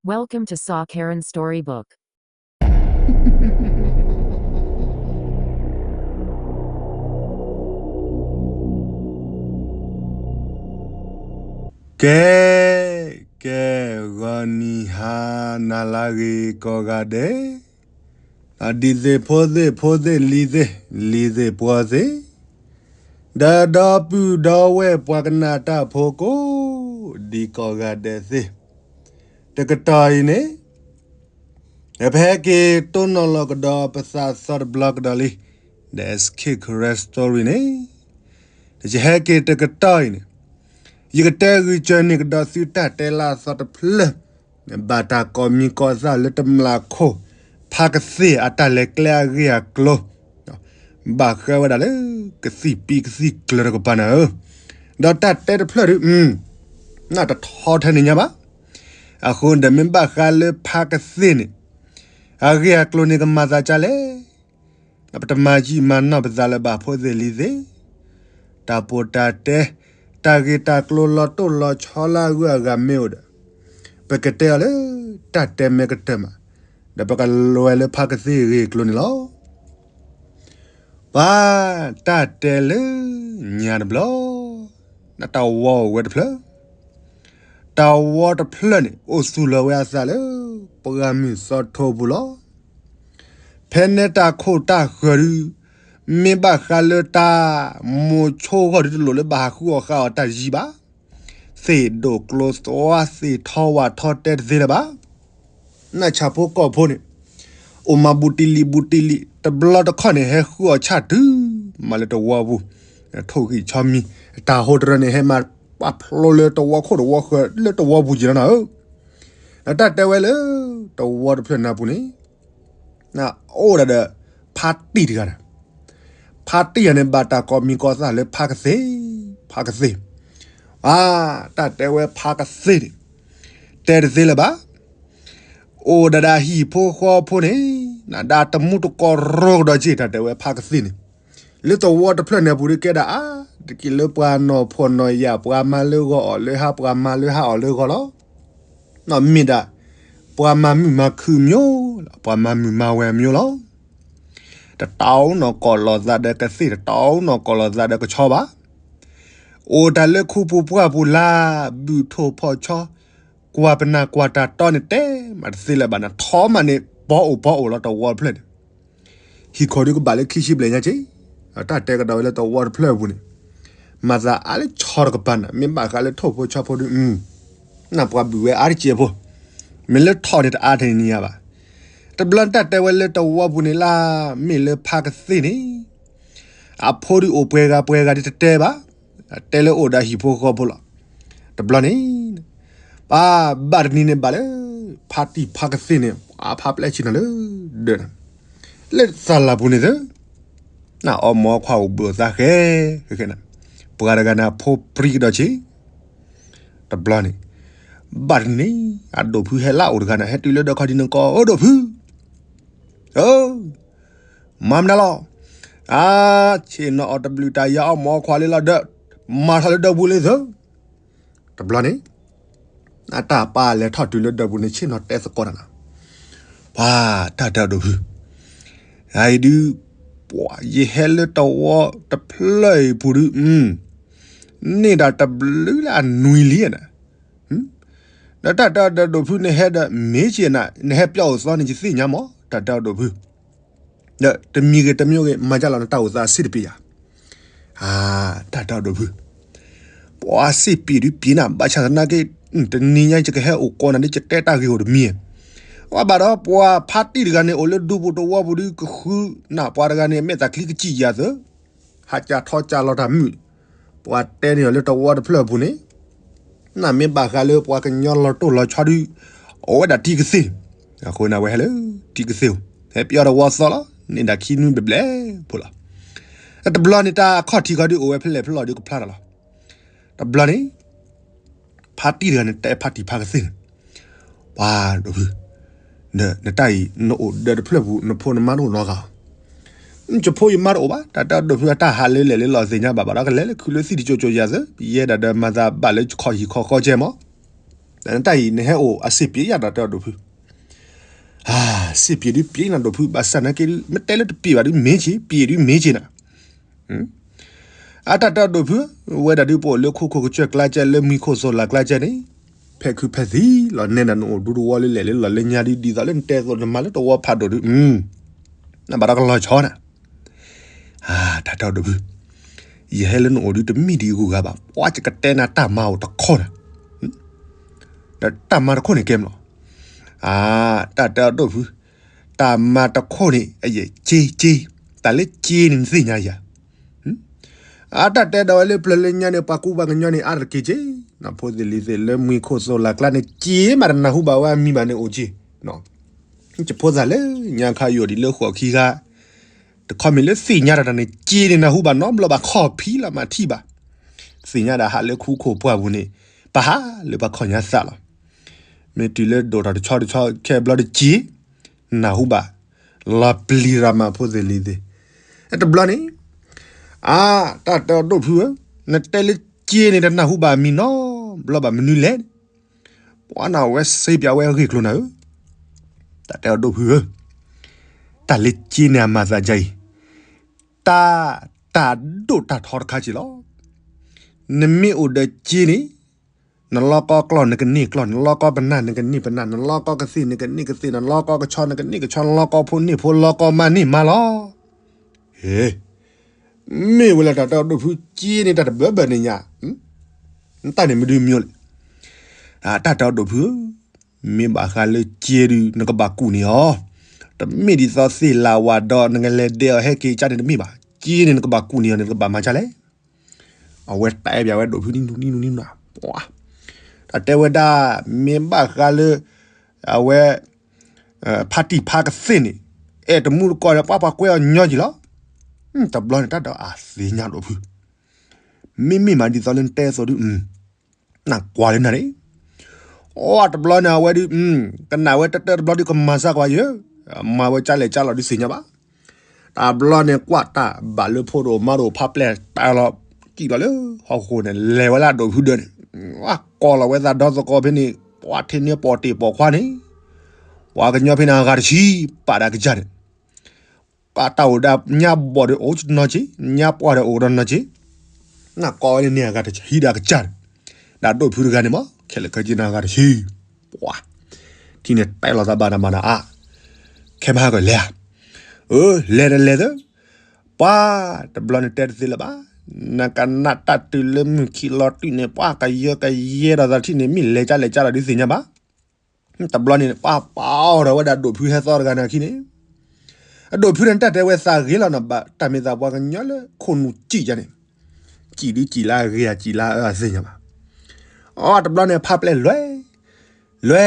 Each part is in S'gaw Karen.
Welcome to Saw Karen Storybook. ကဲ, ကဲ, ဂီၤနံၤဟါနၤလၢအဂ့ၤကိးဂၤဒဲး, ဒ်သ့ၣ်ဖိသ့ၣ်ဖိသ့ၣ်လံၤသ့ၣ်, လံၤသ့ၣ်ပှီၤသ့ၣ်, ဒီးဒီပုၢ်ဒီဝဲၢ်ပှၤကနၣ်တၢ်ဖိကိးဒံးကိးဂၤဒဲးသ့ၣ်, တကတီၢ်အံၤန့ၣ် ပဟဲက့ၤတိၢ်နီၣ်လီၤကဒီးပသးသီတဘျီကဒီးလံ, ဒီး Saw Karen Story န့ၣ်, ဒီးယဟဲက့ၤတကတီၢ်အံၤန့ၣ်, ယကတဲဂုာ်စၢၤန့ၢ်ကဒီးသုတၢ်တဲလၢအသီတဖျၢၣ်, ဘၣ်တၢ်ကိးမံၤကိးသၣ်လၢတမျၢ်ခိၣ် ဖါကသ့ၣ်အတၢ်လဲၤကျဲအဂ့ၢ်အကျိၤ, ဘၣ်ဃးဝဲဒၣ်လၢကသံၣ်ပံကသံၣ်ကျၢၤတကပၤနၤဧၢ, ဒီးတၢ်တဲတဖျၢၣ်ဒုး နတထီထဲန့ၣ်ညါဘၣ်. အဃိဒီးမ့ၢ်ဘၣ်ဃးလၢဖါကသ့ၣ်န့ၣ် အဂ့ၢ်အကျိၤန့ၣ်ကမၤသးဒ်လဲၣ်, ပတမၤယံာ်မၤနီၢ်ပသးလၢၤဘၣ်ဖိသ့ၣ်လံၤသ့ၣ်, တၢ်ပီးတၢ်တဲ, တၢ်ဂ့ၢ်တၢ်ကျိၤလီၤတိၢ်လီၤဆီလၢအဂုၤအဂၤမ့ၢ်အိၣ်ဒီး, ပကတဲအီၤလၢတၢ်တဲမဲာ်ကတၢၢ်မး, ဒီးပကလဲၤလၢဖါကသ့ၣ်အဂ့ၢ်အကျိၤန့ၣ်လီၤ. ပှၤတၢ်တဲလၢညါတဘျီ, နတၢ်ဝီအိၣ်ဝဲတဖျၢၣ်, တၢ်ဝီတဖျၢၣ်န့ၣ် အိၣ်သူၣ်လီၤဝဲအသးလၢပှၢ်မုၢ်သီထိပူၤလီၤ. ဖဲန့ၣ်တၢ်ခိၣ်တၢ်ဃၢၤဒုး, မ့ၢ်ဘၣ်ဃးလၢတၢ်မိၤဆိဂီၢ်ဒုးတလိၣ်လၢဘၣ်ဟးဃုအီၣ်ဃုအီတၢ်ယံၤဘၣ်. သ့ၣ်ဒိၣ်ကျိသဝါသ့ၣ်ထီဝၣ်ထီတဲတသ့လၢၤဘၣ်. နဆၣ်ဖိကီၢ်ဖိန့ၣ် အိၣ်မးဘူးတံၢ်လံဘူးတံၢ်လံ, တဘျီတခီၣ်န့ၣ် ဟဲဃုအီၣ်ဆၣ်တုၤမးလၢတဝီပူၤ, ထိၣ်ဂံၢ်ဆီမံၤ, တၢ်ဟိတရၢန့ၣ် ဟဲမၤပာ်ဖျိလၢတဝီခိၣ်တဝီဃၢၤလၢတဝီပူၤက့ၤလီၤနၤဧၢ. ဒီးတၢ်တဲဝဲလၢတဝီတဖျၢၣ်နၢ်ပူၤန့ၣ် အိၣ်ဒၣ်ဒီးဖါတံၢ်တဂၤဒီး, ဖါတံၢ်ယၤန့ၣ် ဘၣ်တၢ်ကိးမံၤကိးသၣ်လၢဖါကသ့ၣ်, ဖါကသ့ၣ်, အါ, တၢ်တဲဝဲဖါကသ့ၣ်န့ၣ် တဲတသ့လၢၤဘၣ်. အိၣ်ဒၣ်ဒီးဟံၣ်ဖိဃီဖိန့ၣ်, နဒၣ်တမူတကိးရီကဒီးက့ၤ တၢ်တဲဝဲဖါကသ့ၣ်န့ၣ်, လၢတဝီတဖျၢၣ်န့ၣ်အပူၤဒုးကဲဒၣ်အါ, တက့ၢ်လၢပှၤနီၢ်ဖှီၣ်နီၢ်ယာ် ပှၤမၤလၢဂီၤအီၣ်လၢဟါ ပှၤမၤလၢဟါအီၣ်လၢဂီၤလီၤ. မ့ၢ်ဒၣ် ပှၤမၤမုာ်မၤခုၣ်မၠိလီၤ, ပှၤမၤမုာ်မၤဝဲမၠိလီၤ. တတအိၣ်နီၢ်ကီၢ်လီၤသးဒီးကသ့ၣ်, တတအိၣ်နီၢ်ကီၢ်လီၤသးဒီးကဆီဘၣ်. အိၣ်တၢ်လၢခူပူၤပှၢ်ပူၤလၢ ဘုၣ်ထိၣ်ဖီၣ်ဆီ, ကွၢ်ပနၢ်ကွၢ်တၢ်တီန့ၣ် တဲမးတသ့လၢၤဘၣ်နၤ, ထီမးန့ၣ် ပီအိၣ်ပီအိၣ်လီၤတဝီတဖျၢၣ်န့ၣ်. ဟံၣ်ခိၣ်ဒုးကဘၣ်လၢခံဆံဘျဲၣ်ညါက့ၤ, တၢ်တဲကဒီးဝဲလၢတဝီတဖျၢၣ်အပူၤန့ၣ်, မၤသးအါလၢဆီတကပၤနၤ, မ့ၢ်ဘၣ်ဃးလၢထိၣ်ဖိဆီဖိဒုး, နၢ်ပှၤဘုၣ်ဝဲအါတက့ၢ်ဖိ, မ့ၢ်လၢထီၣ်န့ၣ်တအါထဲန့ၣ်ညါဘၣ်. တဘျီတၢ်တဲဝဲလၢတဝီပူၤန့ၣ်လၢ မ့ၢ်လၢဖါကသ့ၣ်န့ၣ် အဖိဒုးအိၣ်ပှဲၤဂၤပှဲၤဂၤဒုးတတဲဘၣ်, တဲလၢအိၣ်ဒီးဟံၣ်ဖိဃီဖိလီၤ. တဘျီန့ၣ် ပှၤဘၣ်တနံၤန့ၣ်ဘၣ်လၢ ဖါတံၢ်ဖါကသ့ၣ်န့ၣ် ပှၤဖါပျဲဆ့ၣ်နီၤလၢဒၢးန့ၣ်, လၢသးလၤပူၤန့ၣ်သၢ, နအီၣ်မ့ၤအီခွါအိၣ်ဘှံးအိၣ်သါဃဲ, ပှၤတဂၤန့ၣ်အဖိပြံကဒီးဆ့, တဘျီန့ၣ် ဘၣ်တနံၤ အဒိၣ်ဖုဟဲလၢအအိၣ်တဂၤန့ၣ် ဟဲတုၤလၢဒၢးခီဒံးန့ၣ်ကိး, အိၣ်ဒိၣ်ဖု မၤမနုၤလီၤ. အါ, ဆ့ၣ်နီၤအီၣ်တဘျုးတၢ်ယါအီၣ်မ့ၤအီခွါလံလီၤဒီး, မၤထီၣ်လၢဒၢးပူၤလံသၢ. တဘျီန့ၣ် အတၢ်ပာ်လဲၤထီၣ်တုၤလၢဒၢးပူၤန့ၣ် ဆ့ၣ်နီၤတဲသကိးနၤလီၤ. ပှၤတၢ်တဲအီၤဒိၣ်ဖု, အအံၤဒုး, ပှၤယဟဲလၢတဝီတဖျၢၣ်အံၤပူၤဒုး, န့ၢ်ဒၣ်တဘျုးလၢအနွံလံနၤ, ဒီးတၢ်တဲအီၤဒီးဒိၣ်ဖု နဟဲဒီးမ့ၢ်က့ၤနၤ နဟဲပျီအိၣ်သီန့ၣ် ယသ့ၣ်ညါမး တၢ်တဲအီၤဒိၣ်ဖု, ဒီးတမံၤဂ့ၤတမံၤဂ့ၤ မၤဒ်လီၤနတၢ်အိၣ်သးစ့ၢ်တပ့ၤယၤ, အါ, တၢ်တဲအီၤဒိၣ်ဖု, ပှၤစ့ၢ်ပံးဒုးပံးနၤ ဘၣ်ဆၣ်သနာ်က့ တနံၤညါယကဟဲအိၣ်ကိးနၤဒ်ယတဲတၢ်ဂ့ၢ်အိၣ်တမံၤ, အဘၣ်ဒီးပှၤဖါတံၢ်တဂၤန့ၣ် အိၣ်လၢဒူပူၤတဝီပူၤဒုး ကဃုနၢ်ပှၤတဂၤန့ၣ် မဲာ်သးချံကစံၣ်ယၤသၢ, ဟးကၢ်ထီကၢ်လီၤတၢ်မုာ်, ပှၤတဲန့ၢ်အီၤလၢတဝီတဖျၢၣ်အပူၤန့ၣ်, နမ့ၢ်ဘၣ်ဃးလၢပှၤကညီလီၤတိၢ်လီၤဆီဒုး, အိၣ်ဝဲဒၣ်တံၤကသ့ၣ်, အဃိန့ၣ်ဝဲဟဲလၢတံၤကသ့ၣ်ဧိၤ, ဟဲပျီတဝီသီလီၤ, န့ၢ်ဒၣ်ခံနွံဘျဲၣ်ဘျဲၣ်ဖိလီၤ. တဘျီန့ၣ်တၢ်ခီၣ်ထံးခီဒုးအိၣ်ဝဲဖဲလဲၣ်ဖဲလဲၣ်ဒုးကဖျါထီၣ်လီၤ. တဘျီန့ၣ် ဖါတံၢ်တဂၤန့ၣ် တဲဖါတံၢ်ဖါကသ့ၣ်န့ၣ်, ပှၤဒိၣ်ဖု, နတၢ်အံၤ နအိၣ်ဒၢးတဖျၢၣ်ပူၤ နဖိနမါတအိၣ်နီတဂၤဧါ, ယဖိယမါတအိၣ်ဘၣ်, တၢ်တဲဒိၣ်ဖုအတၢ်ဟးလၢလဲၣ်လၢလီၤသ့ၣ်ညါဘၣ်ဘၣ်ဒီး ကလဲၤလၢခုးလၢသံၣ်တကၠိကၠိယၤသၢ, ယဲဒၣ်ဒီးမၤသးဘၣ်လၢခီၣ်ဟံၣ်ခီဃီကဲမး, တၢ်အံၤနဟဲအိၣ်အစ့ၢ်ပှဲၤယၤ တၢ်တဲအီၤဒိၣ်ဖု, စ့ၢ်ပှဲၤဒုးပှဲၤနၤဒိၣ်ဖု ဘၣ်ဆၣ်နာ်က့ဒုး မ့ၢ်တဲလၢတပှဲၤဘၣ်ဒုးမ့ၢ်က့ၤ ပှဲၤဒုးမ့ၢ်က့ၤနၤ အတၢ်တဲအီၤဒိၣ်ဖု, ဝဲဒၣ်ဒုးပအိၣ်လၢခိခိၣ်ကစၢၢ်ကျါကဲ လၢမှံခိၣ်သိၣ်လးကျါကဲန့ၣ်, ဖဲခုဖဲသံလီၤ နဲဒၣ်နအိၣ်ဒူတဝီလၢလဲၣ်လၢလီၢ်လၢညါဒုး ဒ်သိးလၢနတဲသိးနမၤလၢတဝီဖးဒိၣ်ဒုး, နဘၣ်ဒီးကလီၤဆီနၤ, တၢ်တဲအီၤဒိၣ်ဖု, ယဟဲလၢနအိၣ်ဒုးတမ့ၢ်ဒ်အဂုၤအဂၤဘၣ်, ပှၤကတဲနၤတၢ်မၤအိၣ်တခီနၤ, ဒီးတၢ်မၤတခီန့ၣ်ကဲမလီၤ, တၢ်တဲအီၤဒိၣ်ဖု, တၢ်မၤတခီန့ၣ် အယဲၢ်က့က့, တၢ်လၢက့န့ၣ်နသ့ၣ်ညါယၤ အတၢ်တဲဒီးဝဲလၢပျၢၤလၢညါန့ၣ် ပှၤကူပှၤကညီန့ၣ် အါတက့ၢ်က့, ဖိသ့ၣ်လံၤသ့ၣ်လၢမှံခိၣ်သိၣ်လးကျါန့ၣ် က့မးတနၢ်ဟူဘၣ်ဝဲအမံၤဘၣ်န့ၣ်အိၣ်က့, ယဖိသၣ်လၢညါခါယိာ်ဒံးလၢဃိးခံဂၤ, တခီမ့ၢ်လၢသ့ၣ်ညါတၢ်န့ၣ် က့န့ၣ်နၢ်ဟူဘၣ်နီတဘျီဘၣ် ခီၣ်ဖံးလီၤမၤထံၣ်ဘၣ်, သ့ၣ်ညါဒၣ်ဟးလၢခူခိၣ်ပှၢ်ပူၤန့ၣ်, ပဟးလၢပှၤခီၣ်ညါသးလီၤ, မ့ၢ်တုၤလၢဒိၣ်ထီၣ်တဆီတဆီခဲဘျီတက့ နၢ်ဟူဘၣ်, လီၤပျံၤရၤမးဖိသ့ၣ်လံၤသ့ၣ်, တဘျီန့ၣ်, အါ, တၢ်တဲအီၤဒိၣ်ဖုဧၢ, နတဲလၢက့န့ၣ်တနၢ်ဟူဘၣ်မံၤနီတဘျီဘၣ်မနုၤလဲၣ်, ပှၤနဝဲစ့ပၠးဝဲအဂ့ၢ်ကျိၤနၤဧၢ, တၢ်တဲအီၤဒိၣ်ဖုဧၢ, တၢ်လၢက့န့ၣ်အမၤသးဒ်အံၤ, တၢ်, တၢ်ဒိၣ်တၢ်ထီတခါက့လီၤ, နမ့ၢ်အိၣ်ဒီးက့န့ၣ်, နလီကီကျီၢ်နကန့ၢ်ကျီၢ် နလီကီပနၢ်နကန့ၢ်ပနၢ် နလီကီကသ့ၣ်နကန့ၢ်ကသ့ၣ် နလီကီကဆီနကန့ၢ်ကဆီ နလီကီဖိန့ၢ်ဖိ လီကီမါန့ၢ်မါလီၤ, ဟ့, မ့ၢ်ဝဲလၢတၢ်တဲအီၤဒိၣ်ဖုက့န့ၣ် တၢ်တဘၢဘၢန့ၣ်ညါ, တၢ်န့ၣ်မဒုးမ့ၢ်လဲၣ်, တၢ်တဲအီၤဒိၣ်ဖုဧၢ, မ့ၢ်ဘၣ်ဃးလၢက့ဒုး နကဘၣ်ကူၣ်န့ၢ်အီၤ, တမ့ၢ်ဒ်သိးသ့ၣ်လၢဝၤဒီး နကလဲၤဒဲးအီၤဟဲက့ၤကၢန့ၣ်တမ့ၢ်ဘၣ်, က့န့ၣ်နကဘၣ်ကူၣ်န့ၢ်အီၤန့ၣ် နကဘၣ်မၤကၢလဲၣ် အဝဲတဲပၠးဝဲဒိၣ်ဖုနံၤနံၤနံၤနံၤနံၤနံၤ, တၢ်တဲဝဲဒၣ်, မ့ၢ်ဘၣ်ဃးလၢ, အဝဲ, ဖါတံၢ်ဖါကသ့ၣ်န့ၣ်, အဲၣ်တမူတကိးဒီး ပှၤပှၤကွဲအီၤညီက့ၤလီၤ, တဘျီန့ၣ် တၢ်ဒီးအသ့ၣ်ညါဒိၣ်ဖု, မ့မ့ၢ်မးဒ်သိးလၢနတဲသိးဒုး, နကွၢ်လၢနၤန့ၣ်, အိၣ်တဘျီန့ၣ် အဝဲဒုး, ကနၣ်ဝဲတၢ်တၢ်တဘျီဒုး ကမၤစၢ်ကွၢ်ယဲ, မၤဝဲကၢလဲၣ်ကၢလီၤဒုးသ့ၣ်ညါဘၣ် တဘျီန့ၣ် ကွၢ်တၢ်ဘၣ်လၢဖိတအိၣ်မါတအိၣ် ဖါပျဲၢ်တၢ်လီၤ, ကံၣ်လီၤလၢဟီၣ်ခိၣ်န့ၣ် လဲၤဝဲလၢအဒိၣ်ဖုဒၢးန့ၣ်, ဝဲကိးလီၤဝဲသးဒီသကိးဖဲန့ၣ်, ပှၤထံၣ်န့ၢ်ပိာ်တ့ၢ်ပိာ်ခွါန့ၣ်, ပှၤကညီဖဲန့ၣ်အဂၤတဆံ, ပာ်ဒၣ်ကစၢ်န့ၣ်, ကတၢ်အိၣ်ဒၣ်ညါဘီၣ်ဒီးအိၣ်နီၢ်က့, ညါပှၢ်ဒီးအိၣ်ဒီးနီၢ်က့, နကိးဝဲန့ၣ်န့ၣ်အဂၤတဆံဒၣ်ကစၢ်န့ၣ်, ဒၣ်ဒိၣ်ဖုတဂၤန့ၣ်မး ခဲလၢာ်ခဲဆ့န့ၣ်အဂၤတဆံ, ပှၤ ထံၣ်န့ၣ်တဲလီၤသးဘၣ်နၤမးနၤအါ, ခဲမဟါကလဲၤဧါ, အၢ လဲၤတလဲၤသၢ, ပှၤ တဘျီန့ၣ်တဲတသ့လၢၤဘၣ်, နကနၣ်တၢ်တုၤလၢမုၢ်ခံလီၤတံၢ်န့ၣ် ပှၤကယၢကယဲဒီးသးထံၣ်န့ၣ် မ့ၢ်လဲၤကၢလဲၤကၢလီၤဒုးသ့ၣ်ညါဘၣ်, တဘျီန့ၣ် ပှၤပာ်အီၤဒီးဝဲဒၣ်ဒိၣ်ဖုဟဲသီတဂၤန့ၣ်အခံန့ၣ်, အဒိၣ်ဖုန့ၣ်တၢ်တဲဝဲသးဂ့ၤလီၤနီၤ ဘၣ်တၢ်မ့ၢ်သးပှၤကညီလၢခိၣ်နူာ်ကံၣ်ယါန့ၣ်, ကံၣ်ဒုးကံၣ်လၢအဂ့ၤ အကံၣ်လၢအအၢအသ့ၣ်ညါဘၣ်, အီ တဘျီန့ၣ် ဖါပျဲၢ်လွဲ, လွဲ,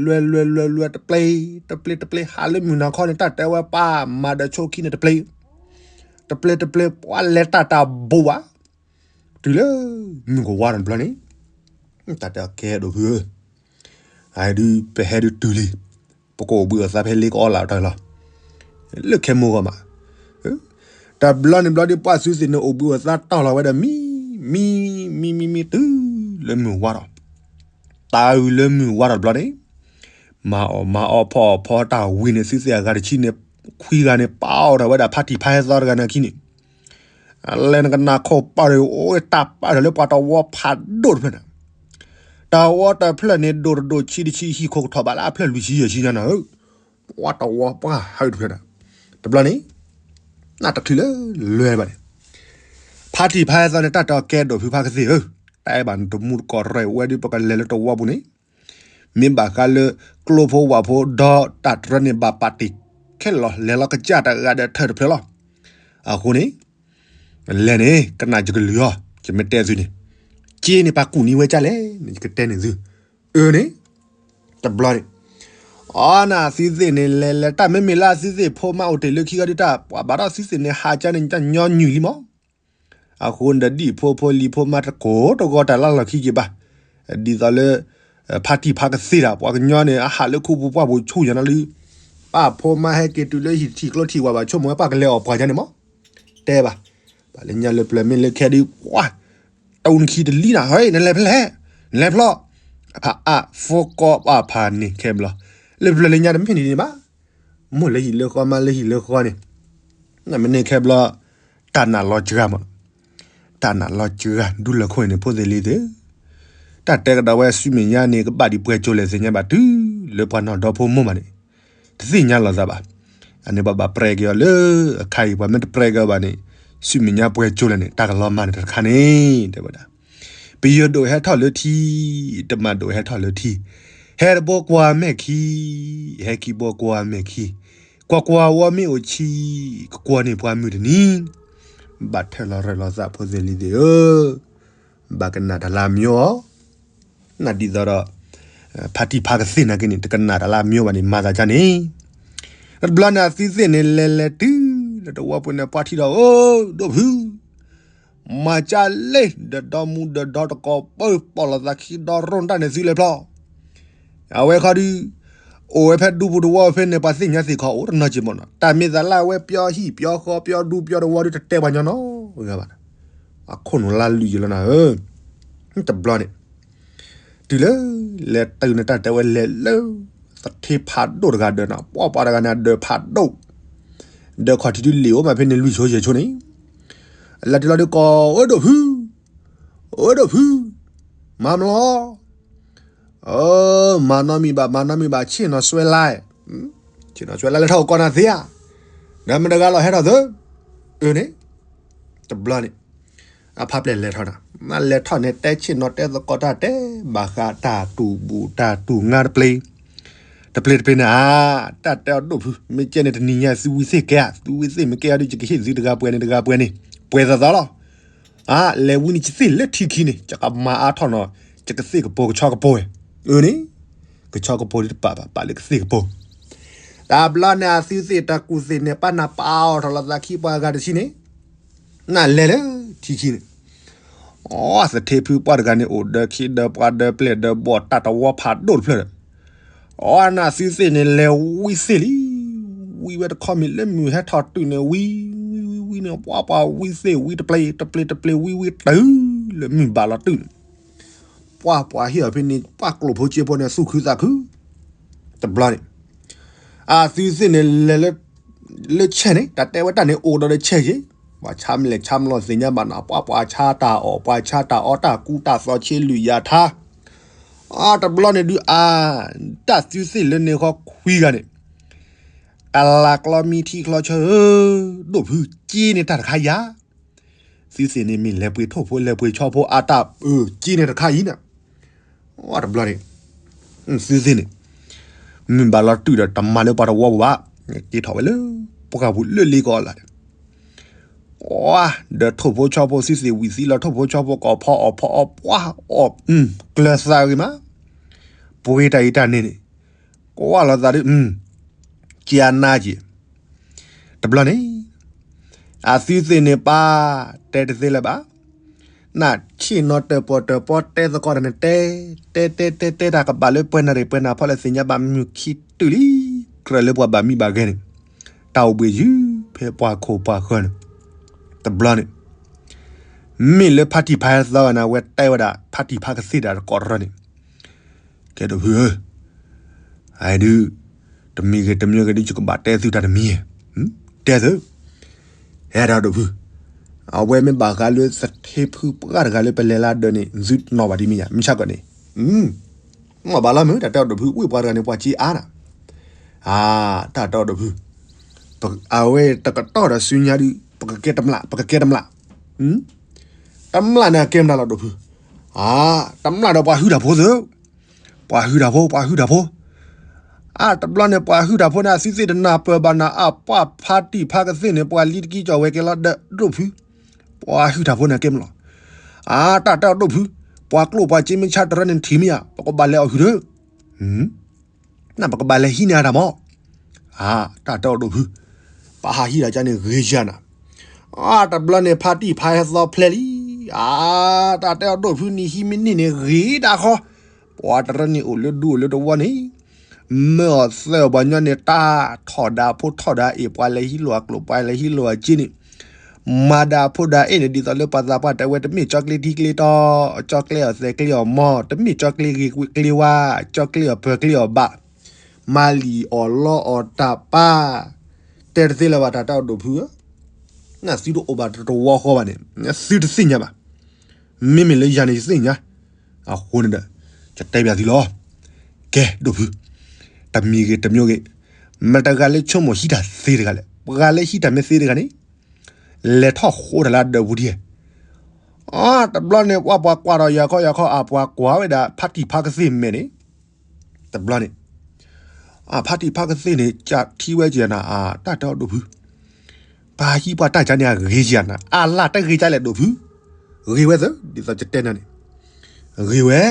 လွဲလွဲလွဲလွဲတပျ့ၤ, တပျ့ၤတပျ့ၤ ဟးလၢမုၢ်နၤခီန့ၣ် တၢ်တဲဝဲပှၤမၤဒီးဆိခံန့ၣ်တပျ့ၤ, တပျ့ၤတပျ့ၤ ပှၤလဲၤတၢ်တၢ်ဘိးဘၣ်, တုၤလၢမုၢ်ကဝါဒီးတဘျီန့ၣ်, တၢ်တဲအီၤကဲဒိၣ်ဖုဧၢ, အဒုးပဟဲဒုးတုၤလံ, ပကအိၣ်ဘှံးအိၣ်သါဖဲလ့ကအီလၢတၢ်လီၤ, လၢခဲမိၢ်ဂီၢ်မး, တဘျီန့ၣ်ဘျီဒုး ပှၤသုးသ့ၣ်န့ၣ်အိၣ်ဘှံးအိၣ်သါတီၢ်လီၤဝဲဒီးမံ, မံ, မံမံမံတုၤလၢမုၢ်ဝါထီၣ်, တၢ်အုၣ်လၢမုၢ်ဝါထီၣ်တဘျီန့ၣ်, မၤအီၣ်မၤအီဖီအီၣ်ဖီတၢ်ဝံၤန့ၣ် သုးသ့ၣ်အဂၤတဆံန့ၣ်, ခွံဂၤန့ၣ် ပာ်အီၤဒီးဝဲဒၣ်ဖါတံၢ်ဖါဟဲသီတဂၤန့ၣ်အခံန့ၣ်, လဲၤနကနၣ်ခိၣ်ပာ်ဒီးအိၣ်တၢ်ပာ်ဒီးလၢပှၤတဝီဖးဒိၣ်တဖျၢၣ်န့ၣ်, တဝီတဖျၢၣ်န့ၣ် ဒိၣ်တဒိၣ်ဆံးတဆံး ဟံၣ်ခိၣ်ကထီၣ်ဘၣ်လၢအဖျၢၣ်လွံၢ်ဆံယဲၢ်ဆံညါနၤဧၢ, ပှၤတဝီပှၤဟးတဖျၢၣ်န့ၣ်, တဘျီန့ၣ်, နတချုးလၢလွဲဘၣ်န့ၣ်, ဖါတံၢ်ဖါဟဲသီန့ၣ် တၢ်တဲအီၤကဲဒိၣ်ဖုဖါကသ့ၣ်ဧၢ, တဲဘၣ်နတမူတကိးရဲၣ်ဝဲဒုး ပကလဲၤလၢတဝီပူၤန့ၣ်, မ့ၢ်ဘၣ်ဃးလၢ ကျိဖိဝၣ်ဖိဒီးတၢ်တရၢန့ၣ် ဘၣ်ပာ်တ့ၢ်ခဲလၢာ်လီၤ, လဲၤလီၤကစၢ်တဂၤဒီးထၢၣ်တဖျၢၣ်လီၤ. အဃိန့ၣ်, လဲၤန့ၣ် ကနၣ်ယကလုၢ်အီၤ, ယမ့ၢ်တဲသုန့ၣ်, က့န့ၣ်ပှၤကူၣ်န့ၢ်ဝဲကၢလဲၣ်န့ၣ် ယကတဲန့ၢ်သု, အၢန့ၣ်, တဘျီန့ၣ်, အီနသုးသ့ၣ်န့ၣ် လဲၤလဲၤတၢ်မ့မ့ၢ်လၢသုးသ့ၣ်ဖိမါအိၣ်တ့ၢ်လၢခံဂီၤဒုးတၢ် ပှၤဘၣ်ဒီးသုးသ့ၣ်န့ၣ် ဟးကၢန့ၣ် တၢ်ညီနုၢ်လံမး အဃိန့ၣ်ဒီး ဒံၣ်ဖိဖိလံၤဖိမါတကိးတဂီၤတၢ်လၢလီၢ်ခံက့ၤဘၣ်, ဒ်သိးလၢ ဖါတံၢ်ဖါကသ့ၣ်တၢ် ပှၤကညီန့ၣ် အဟးလၢခူပူၤပှၢ်ပူၤဆူၣ်ယၤနီၤလံ, ပၢ်ဖိမါဟဲက့ၤတုၤလၢဟံၣ်ထံၣ်ကျိထံၣ်ဝၣ်ဘၣ် ဆိကမိၣ်ဝဲပှၤကလဲၤအီၣ်ပှၤယါန့ၣ်မး, တဲဘၣ်, ဘၣ်လၢညါလၢပျၢၤမ့ၢ်လၢခဲဒုး ပှၤ တူၢ်နခံတလံနၤ ဟဲ နလဲၤဖဲလဲၣ်, နလဲၤဖျီ, ဖးအါ ဖိကီၢ်ဘၣ်ဖးန့ၣ်ခဲဘျီ, လၢပျၢၤလၢညါတမ့ၢ်ဒ်န့ၣ်ဘၣ်, မိၢ်လၢဟံၣ်လၢဃီ မါလၢဟံၣ်လၢဃီန့ၣ်, နမ့ၢ်န့ၢ်ခဲဘျီ တၢ်နာ်လီၤစှၤမး, တၢ်နာ်လီၤစှၤ ဒူလၢခိၣ်န့ၣ် ဖိသ့ၣ်လံၤသ့ၣ်, တၢ်တဲကဒီးဝဲဆူမဲာ်ညါန့ၣ် ကဘၣ်ဒံးပှဲၤကၠိလဲၣ်သ့ၣ်ညါဘၣ်တုၤလၢပှၤနီၢ်ဒီဖိမိၢ်မးန့ၣ်, တသ့ၣ်ညါလီၤသးဘၣ်. အန့ၣ်ပှၤဘၣ်ပြဲးက့ၤအီၤလၢအခါအံၤ ပှၤမ့ၢ်တပြဲးက့ၤအီၤဘၣ်န့ၣ်, ဆူမဲာ်ညါပှဲၤကၠိလဲၣ်န့ၣ် တၢ်ကလီၤမၢ်န့ၣ်တခါန့ၣ် တဲဝဲဒၣ်, ပယီၤဒိၣ်ဟဲထီၣ်လၢထံ, တမၤဒိၣ်ဟဲထီၣ်လၢထံ, ဟဲတဘိကွၢ်မဲာ်ခံ, ဟဲခံဘိကွၢ်မဲာ်ခံ, ကွၢ်ကွၢ်ဝီမ့ၢ်အိၣ်ဆံ, ကကွၢ်န့ၢ်ပှၤမုၢ်တနံၤ, ဘၣ်ထၢၣ်လီၤရၢၢ်လီၤသးဖိသ့ၣ်လံၤသ့ၣ်ဧၢ, ဘၣ်ကနၣ်တၢ်လၢအမံၤအီၤ နဒ်သိးဒီး ဖါတံၢ်ဖါကသ့ၣ်နာ်က့န့ၣ် တကနၣ်တၢ်လၢအမံၤဘၣ်န့ၣ် မၤသးဒ်န့ၣ်, တဘျီန့ၣ်အသုသ့ၣ်န့ၣ် လဲၤလဲၤတုၤလၢတဝီပူၤန့ၣ် ပှၤထံၣ်ဒီး အိၣ်ဒိၣ်ဖု, မၤကၢ်လ့ ဒီးဒီမူဒီးဒီတကိးပၢ ပိာ်လိာ်သးခံဒီရိၣ်တၢ်န့ၣ်သုလဲၤဖျီ အဝဲခီဒုး အိၣ်ဝဲဖဲဒူပူၤတဝီဖဲန့ၣ် ပှၤသ့ၣ်ညါသ့ၣ်ခီအိၣ်တနီၤက့မ့ၢ်နီၤ, တၢ်မ့ၢ်သးလၢအဝဲပျီဟံၣ်ပျီဃီပျီဒူပျီတဝီဒုး တတဲပှၤညီနီတဂၤဘၣ်, အခိၣ်နူာ်လၢလွံၢ်ယလီၤနၤဧၢ, တဘျီန့ၣ် တုၤလၢ လဲၤတုၤန့ၣ် တၢ်တဲဝဲလဲၤလၢ သထ့ဖးဒိၣ်တဂၤဒၢးနီၤ, ပှၤပှၤတဂၤန့ၣ် အဒၢးဖးဒိၣ်, ဒၢးခီၣ်ထံးဒုးလံာ်အိၣ်မးဖဲန့ၣ် လွံၢ်ဆိယဲၢ်ဆိန့ၣ်, လဲၤတုၤလီၤဒုးကိး အိၣ်ဒိၣ်ဖု, အိၣ်ဒိၣ်ဖု, မၤမလီၤ မၤနီတမံၤဘၣ် မၤနီတမံၤဘၣ် ဆ့ၣ်နီၤစွဲလါ, ဆ့ၣ်နီၤစွဲလါလဲၤထီၣ်အိၣ်ကီးနၤသ့ဧါ, ဒီးမတၤတဂၤလီၤဟဲထီၣ်သု, အၢန့ၣ်, တဘျီန့ၣ်, အဖါပျဲၢ်လဲၤထီၣ်နၤ, မ့ၢ်လဲၤထီၣ်န့ၣ် တဲဆ့ၣ်နီၤတဲသကိးတၢ်တဲ, ဘၣ်ဃးတၢ်တူၢ်ဘူၣ်တၢ်တူၢ်ငါတပျ့ၤ, တပျ့ၤတပျ့ၤန့ၣ်ဧါ, တၢ်တဲအီၤဒိၣ်ဖု, မ့ၢ်ကဲန့ၣ်တနံၤညါသုဝံသ့ၣ်ကဲဧါ, သုဝံသ့ၣ်မ့ၢ်ကဲအီၤဒုး ယကဟ့ၣ်သုတဂၤပှဲၤန့ၣ်တဂၤပှဲၤန့ၣ်, ပှဲၤသီသီလီၤ အါ, လဲၤဝံန့ၣ်ယသ့ၣ်လၢထံခံန့ၣ် ယကမၤအါထီၣ်နီၤ, ယကသ့ၣ်ကပိၤကဆီကပိၤဝဲ, အၢန့ၣ်, ကဆီကပိၤဒ်တပာ်ဘၣ် ပာ်လၢကသ့ၣ်ကပိၤ, တဘျီန့ၣ်အသုသ့ၣ်တၢ်ကူၣ်သ့ၣ်န့ၣ် ပာ်နၤပာ်အီၤထီၣ်လီၤသးခံပှၤဂၤတဆံန့ၣ်, နလဲၤလၢထံခံန့ၣ်, အီ သထ့ဖုပှၢ်တဂၤန့ၣ် အိၣ်ဒၢခ့ဒၢပှၢ်ဒၢပျဲၢ်ဒၢဘီၣ်တၢ်တဝီဖးဒိၣ်တဖျၢၣ်ဒီး အီ နသုသ့ၣ်န့ၣ် လဲၤဝံသ့ၣ်လံ, ဝံဝဲတခီမ့ၢ်လၢမုၢ်ဟဲထီၣ်တုၤန့ၣ် ဝံ, ဝံဝံဝံန့ၣ် ပှၤပှၤဝံသ့ၣ်ဝံတပျ့ၤ တပျ့ၤတပျ့ၤဝံဝံတုၤလၢမုၢ်ဘၣ်လီၤတုၤန့ၣ်, ပှၤပှၤဟ့ၣ်အီၤဖဲန့ၣ် ပှၤကျိၣ်ဖိစ့ဖိန့ၣ် သူၣ်ခုသးခု, တဘျီန့ၣ် အသုသ့ၣ်န့ၣ် လဲၤလၢ လၢဆဲၣ်န့ၣ် တၢ်တဲဝဲတၢ်န့ၣ် အိၣ်ဒီးလၢဆဲၣ်က့ၤ, ပှၤဆါမလဲၣ်ဆါမလီၤသ့ၣ်ညါဘၣ်နီၤ, ပှၤပှၤဆါတၢ်အီၣ် ပှၤဆါတၢ်အီတၢ်ကူတၢ်သီဆ့လွံၢ်ယၤထါ, အတဘျီန့ၣ်ဒုးအါ, တၢ်သုသ့ၣ်လၢန့ၣ်ဃီခွံဂၤန့ၣ်, ကလၤကျီမံထံချီဆၢဧၢ, ဒိၣ်ဖုက့န့ၣ်တၢ်တခါယၤ သုသ့ၣ်န့ၣ်မ့ၢ်လဲၤပှ့ၤထိၣ်ဖိလဲၤပှ့ၤဆီဖိအတၢ်အၢက့န့ၣ်တခါအံၤန့ၣ်, အတဘျီန့ၣ်, သုသ့ၣ်န့ၣ်, မုၢ်ဘၣ်လီၤတုၤဒီးတမၤလၢပှၤတဝီပူၤဘၣ်, က့ထီၣ်ဝဲလၢ ပှၢ်ပူၤလၢလ့ကီးလၢ်န့ၣ်, ဒီးထိၣ်ဖိဆီဖိသုသ့ၣ်ဝံၤသံလီၤထိၣ်ဖိဆီဖိကိးဖီအီၣ်ဖီအီၣ်ပှၢ်အီၣ်, ကျၢၤသးဂ့ၤမး, ပှ့ၤတၢ်အံၤတၢ်န့ၣ်န့ၣ်, ကွၢ်လီၤသးဒုး, က့အနါက့ၤ တဘျီန့ၣ်, အသုသ့ၣ်န့ၣ်ပၢ်, တဲတသ့လၢၤဘၣ်, နဆ့ၣ်နီၤတၢၣ်ပီၣ်တၢၣ်ပီတဲသကိးတၢ်န့ၣ်တဲ, တဲတဲတဲတဲတၢ်ကဘၣ်လၢပှဲၤနၣ်ရံၣ်ပှဲၤနၣ်ဖီလဲၣ်သ့ၣ်ညါဘၣ်မုၢ်ခံတုၤလံ, ကြၢးလၢပှၤဘၣ်မံဘၣ်ဂဲၤန့ၣ်, တၢ်အိၣ်ဘှံးယုၢ်ဖဲပှၤခိၣ်ပှၤဃၢၤန့ၣ်, တဘျီန့ၣ်, မ့ၢ်လၢဖါတံၢ်ဖါဟဲသီဂၤန့ၣ် အဝဲတဲဝဲဒၣ် ဖါတံၢ်ဖါကသ့ၣ်ဒၣ်တကိးတရၢန့ၣ် ကဲဒိၣ်ဖုဧၢ, အဒုး, တမံၤဂ့ၤတမံၤဂ့ၤဒုး ယကဘၣ်တဲသုတၢ်တမံၤ, တဲသု, ဟဲဒၣ်ဒိၣ်ဖု, အဝဲမ့ၢ်ဘၣ်ဃးလၢသထ့ဖုပှၢ်တဂၤလၢပလဲၤလၢဒၢးန့ၣ် သုတနီၣ်ဘၣ်ဒ်မ့ၢ်ယါ မုၢ်ဆါကီးန့ၣ်, မ့ၢ်ဘၣ်လီၤမုၢ် တၢ်တဲအီၤဒိၣ်ဖု ဝ့ၢ်ပှၤတဂၤန့ၣ် ပှၤစ့အါနၤ, အါ, တၢ်တဲအီၤဒိၣ်ဖု, အဝဲတကတီၢ်ဒီးဆူညါဒုး ပကကဲတမျၢ် ပကကဲတမျၢ် တမျၢ်န့ၣ်ကဲမနုၤလီၤဒိၣ်ဖု, အါ, တမျၢ်ဒီးပှၤဟုၣ်တၢ်ဖိသု, ပှၤဟုၣ်တၢ်ဖိ ပှၤဟုၣ်တၢ်ဖိ, အါ တဘျီန့ၣ် ပှၤဟုၣ်တၢ်ဖိန့ၣ် အသုသ့ၣ်တနၢ်ပၢၢ်ဘၣ်နၤ အပှၢ်ဖါတံၢ်ဖါကသ့ၣ်န့ၣ် ပှၤလံတကံကီၢ်ဝဲကဲလီၤဒီးဒိၣ်ဖု, ပှၤဟုၣ်တၢ်ဖိန့ၣ်ကဲမနုၤလီၤ, အါ တၢ်တဲအီၤဒိၣ်ဖု, ပှၤကျိၣ်ပှၤစ့မ့ၢ်ဆါတရၢန့ၣ်ထံၣ်မ့ၢ်ဧါ ပကဘၣ်လဲၤအီၣ်ဟုၣ်ဒီး နပကဘၣ်လဲၤဟံးန့ၢ်အတၢ်မီၢ်, အါ တၢ်တဲအီၤဒိၣ်ဖု, ပဟးဟံးတၢ်ကန့ၣ်ဂ့ၤယၤနၤ, အါ တဘျီန့ၣ် ဖါတံၢ်ဖါဟဲသီဖျဲလံ, အါ တၢ်တဲအီၤဒိၣ်ဖု နံၣ်ဟံးမ့ၢ်နံၣ်န့ၣ်ဂ့ၤဒၣ်ဃီ, ပှၤတရၢန့ၣ်အိၣ်လၢဒူအိၣ်လၢတဝီန့ၣ်, မၢအီၤသၢအီၤပှၤညီန့ၣ် တၢ်ထီၣ်ဒၣ်ဖိထီၣ်ဒၣ်အ့ၣ် ပှၤလဲၤဟံးလိာ်အကျိၣ် ပှၤလဲၤဟံးလိာ်အစ့န့ၣ်, မၤဒၣ်ဖိဒၣ်အ့ၣ်န့ၣ် ဒ်သိးလၢပှၤသးပှၢ်တဲဝဲ တမ့ၢ်ကၠီကျ့ထံကျ့တီ, ကၠီကျ့အီၤသဲးကျ့အီၤမီ, တမ့ၢ်ကၠီကျ့ဂ့ၤကျ့ဝါ, ကၠီကျ့အီၤပၢၤကျ့အီၤဘၣ်, မၤလံာ်အီၤလီအီၤတၢ်ပၢ်, တဲတသ့လၢၤဘၣ် တၢ်တဲအီၤဒိၣ်ဖုဧၢ, နသုတအိၣ်ဘၣ်တဝီဃီဘၣ်န့ၣ် သုတသ့ၣ်ညါဘၣ်. မ့မ့ၢ်လၢယၤန့ၣ်ယသ့ၣ်ညါ, အဃိန့ၣ်ဒီး ယတဲဘၣ်သုလီၤ. ကဲ ဒိၣ်ဖု, တမံၤဂ့ၤတမံၤဂ့ၤ, မတၤတဂၤလၢဆိကမိၣ်ဟံးတၢ်သ့တဂၤလဲၣ်. ပှၤလၢဟံးတၢ်မ့ၢ်သ့တဂၤန့ၣ် လဲၤထီၣ်ဃိတၢ်လၢအဒၢးပူၤဒံး. အတဘျီန့ၣ် ပှၤပှၤကွၢ်ဒီးယၤခီယၤခီ အပှၤကွၢ်ဝဲဒၣ် ဖါတံၢ်ဖါကသ့ၣ်မဲာ်န့ၣ်, တဘျီန့ၣ် အဖါတံၢ်ဖါကသ့ၣ်န့ၣ် ကထံၣ်ဝဲက့ၤနၤ အတၢ်တဲအီၤဒိၣ်ဖု, ပှၤဟံးပှၤတၢ်ကါန့ၣ် အဂ့ၤက့ၤနၤ အလၢ်တဂ့ၤကလဲၣ်ဒိၣ်ဖု, ဂ့ၤဝဲသၢ ဒ်သိးယတဲနၤန့ၣ်, ဂ့ၤဝဲ,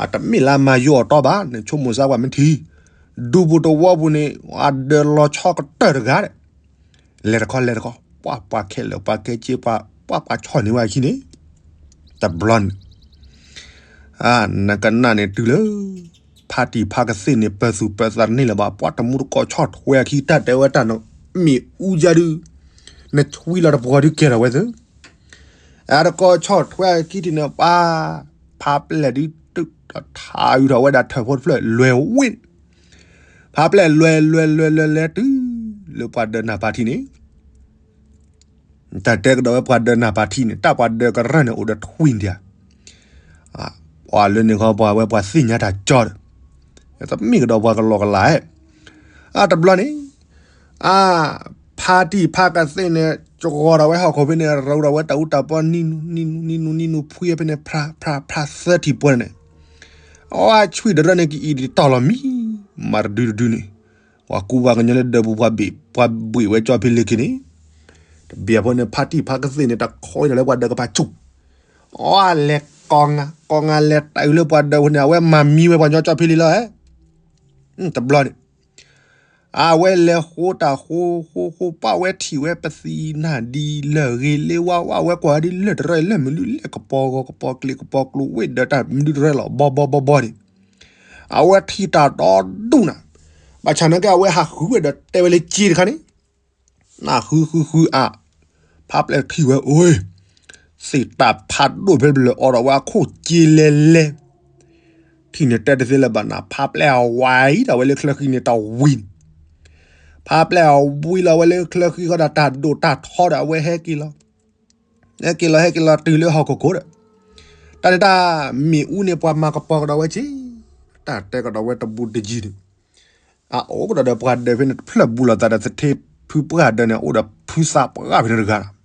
အတမ့ၢ်လၢအမၤယိအီၤတီဘၣ် နဆိကမိၣ်စၢ်ပှၤမ့ၢ်ထံၣ်, ဒူပူၤတဝီပူၤန့ၣ် အဒၢးလီၤဆီကတၢၢ်တဂၤဒီး လဲၤတခီလဲၤတခီ, ပှၤပှၤခဲလၢာ်ပှၤကဲက့ ပှၤပှၤပှၤဆီၣ်န့ၢ်ဝဲအခံန့ၣ်, တဘျီန့ၣ် နကနၣ်န့ၣ်တုၤလၢ ဖါတံၢ်ဖါကသ့ၣ်န့ၣ် ပၢၤသူၣ်ပၢၤသးတန့ၢ်လၢၤဘၣ် ပှၤတမူတကိးဆီၣ်ထွဲအခံ တၢ်တဲဝဲတၢ်နီၤ မ့ၣ်အူယါဒုး, နဆွံလီၤတပှီၤဒုးကဲထီၣ်ဝဲသၢ အတကိးဆီၣ်ထွဲအခံထံၣ်န့ၣ် ပှၤ ဖါပျဲၢ်ဒုး တုၤထးအုးထီၣ်ဝဲဒၣ်ထၢၣ်ဖိတဖျၢၣ် လဲၤဝ့ၢ်န့ၣ်, ဖါပျဲၢ်လဲၤလဲၤလဲၤလဲၤလဲၤတုၤ လၢပှၤဒၢးနၢ်ပၤထံန့ၣ်, တၢ်တဲကဒီးဝဲပှၤဒၢးနၢ်ပၤထံန့ၣ် တၢ်ပှၤဒၢးကရၢၢ်န့ၣ် အိၣ်ဒီးထွံၣ်ဒံးဧါ, ပှၤလၢန့ၣ်ခီပှၤဝဲပှၤသ့ၣ်ညါတၢ်ကၠီဒီး, တမ့ၢ်ကဒီးပှၤကလီကလးဧါ, အတဘျီန့ၣ် အါ, ဖါတံၢ်ဖါကသ့ၣ်န့ၣ် ကဂီၤဒီးဝဲဟီၣ်ခိၣ်ဖဲန့ၣ် ရူဒီးဝဲတၢ်အူတၢ်ပီနံနူနံနူနံနူနံနူဖှံဖဲန့ၣ် ဖျါဖျါဖျါသၢထံၣ်ပှဲၤန့ၣ်, အဝဲဆွံၣ်တရၢန့ၣ် ကအံၤဒ်တီၢ်လီၤမံ, မၤတဒုတဒုန့ၣ်, ပှၤကူပှၤကညီလၢဒၢးပူၤ ပှၤဘ့ၣ်ဝဲကၠီဖဲလ့ၤက့ၤန့ၣ်, တဘျီဖိန့ၣ် ဖါတံၢ်ဖါကသ့ၣ်န့ၣ် တခီအံၤဒီးလၢပှၤဒၢးကပၤဆူၣ်, အဝဲလဲၤကိးငါ ကိးငါလဲၤတၢ်အုးလၢပှၤဒၢးပူၤန့ၣ် အဝဲမၤမံဝဲပှၤကညီကၠီဖဲလ့ၤလီၤဧါ, တဘျီန့ၣ် အဝဲလဲၤဃိတၢ်ဃိဃိဃိ ပှၢ်ဝဲထံၣ်ဝဲပသံနၢ်ဒံးလၢာ်ဂ့ၤလ့ဝါဝါ အဝဲကွၢ်ဒ်လၢာ်တရၢလၢာ်မနုၤလဲၣ် ကပီၤဂီၤကပီၤကျဲၤကပီၤကျိၤဝ့ၢ်ဒီးတၢ်မနုၤတရၢလီၤ ဘီဘီဘီဘီန့ၣ်, အဝဲထံၣ်တၢ်ဒီဒူၣ်နၤ, ဘၣ်ဆၣ်နာ်က့ အဝဲဟးဃုဝဲဒီးတဲဝဲလၢက့တခါန့ၣ် နၢ်ဃုဃုဃုအါ, ဖါပျဲၢ်ထံၣ်ဝဲအိၣ်, သ့ၣ်တၢ်ဖးဒိၣ်ဖဲဘျၢၣ်အီၤဒီးဝဲအခိၣ်က့လဲၤလဲၤ, ထံၣ်န့ၣ်တဲတသ့လၢၤဘၣ်နၤ ဖါပျဲၢ်အဝံၤဒီးဝဲလၢချၢဃံန့ၣ်တဝံၤန့ၣ်, ဖါပျဲၢ်အဝံၤလီၤဝဲလၢချၢဃံဃီဒီးတၢ်ဒိၣ်တၢ်ထီဒီးအဝဲဟဲက့ၤလီၤ, ဟဲက့ၤလီၤဟဲက့ၤလီၤတုၤလၢဟီၣ်ခိၣ်ခိၣ်ဒီး, တၢ်န့ၣ်တၢ် မ့ၣ်အူန့ၣ်ပှၤမၤကပီၤကဒီးဝဲက့ၤ, တၢ်တဲကဒီးဝဲတဘူးတယံၤန့ၣ် အအိၣ်ကဒီးဒီးပှၤဒၢးဖဲန့ၣ်တဖျၢၣ်ဘူးလိာ်သးဒီးသထ့ဖုပှၢ်ဒၢးန့ၣ် အိၣ်ဒီးဖုသးပှၢ်ဖဲန့ၣ်တဂၤလီၤ.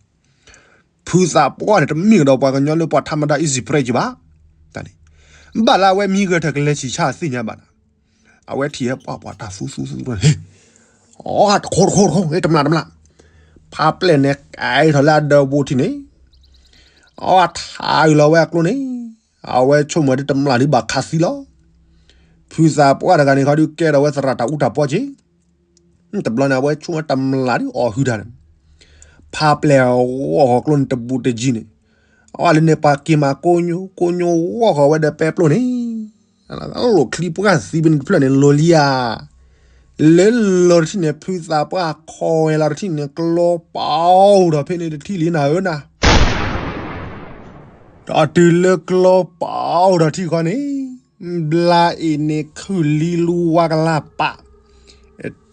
ဖုသးပှၢ်န့ၣ် တမ့ၢ်ကဒီးပှၤကညီလၢပှၤထါမဒါ easy prey က့ၤဘၣ်. တၢ်န့ၣ် ဘၣ်လၢအဝဲမံဂဲၤထၢၣ်ကလဲၤဆံၣ်ဆါသ့ၣ်ညါဘၣ်နၤ. အဝဲထံၣ်ဟဲပှၢ်ပှၢ်တၢ်သူသူသူ ဟ့ၣ် အီ တခိတခိတခိ ဟ့ၣ် တမျၢ်တမျၢ် ဖါပျဲၢ်န့ၣ် ကဲထီၣ်လၢအဒၢးဘူးထံၣ်န့ၣ် အီ ထါအုးလီၤဝဲအကျိန့ၣ် အဝဲဆိကမိၣ်ဒ်တမျၢ်ဒ်ဘၣ်ခးသံလီၤ. ဖုသးပှၢ်တဂၤန့ၣ်ခီဒုးကဲထီၣ်ဝဲသရၣ်တၢ်အူတၢ်ပီက့ၤ. တဘျီန့ၣ် အဝဲဆိကမိၣ်တမျၢ်ဒ်အီၣ်ဟုၣ်တၢ်န့ၣ် ဖါပျဲၢ်အီၣ်ဂီၢ်ဃီၤကျိန့ၣ်တဘူးတယံၤန့ၣ် အီ လၢန့ၣ်ပှၤက့ၤမၤကိညိ ကိညိဂီၢ်ဃီၤဝဲဒီးပဲပျိၢ်န့ၣ် လိၣ်ချံပှၢ်သံဖဲန့ၣ်တဖျၢၣ်န့ၣ် လိၤလံဧါ. လၢလီၤတထံၣ်န့ၣ် ဖုသးပှၢ်ခီဝဲလီၤတထံၣ်န့ၣ် ကျိပာ်အိၣ်ဒီးဖဲန့ၣ်တထံၣ်လံနၤဧၢနၤ. ဒီးတုၤလၢကျိပာ်အိၣ်ဒီးထံၣ်ဃီန့ၣ် ဘျါအ့ၣ်န့ၣ်ခုၣ်လံလူဝါကလၢ်ပာ်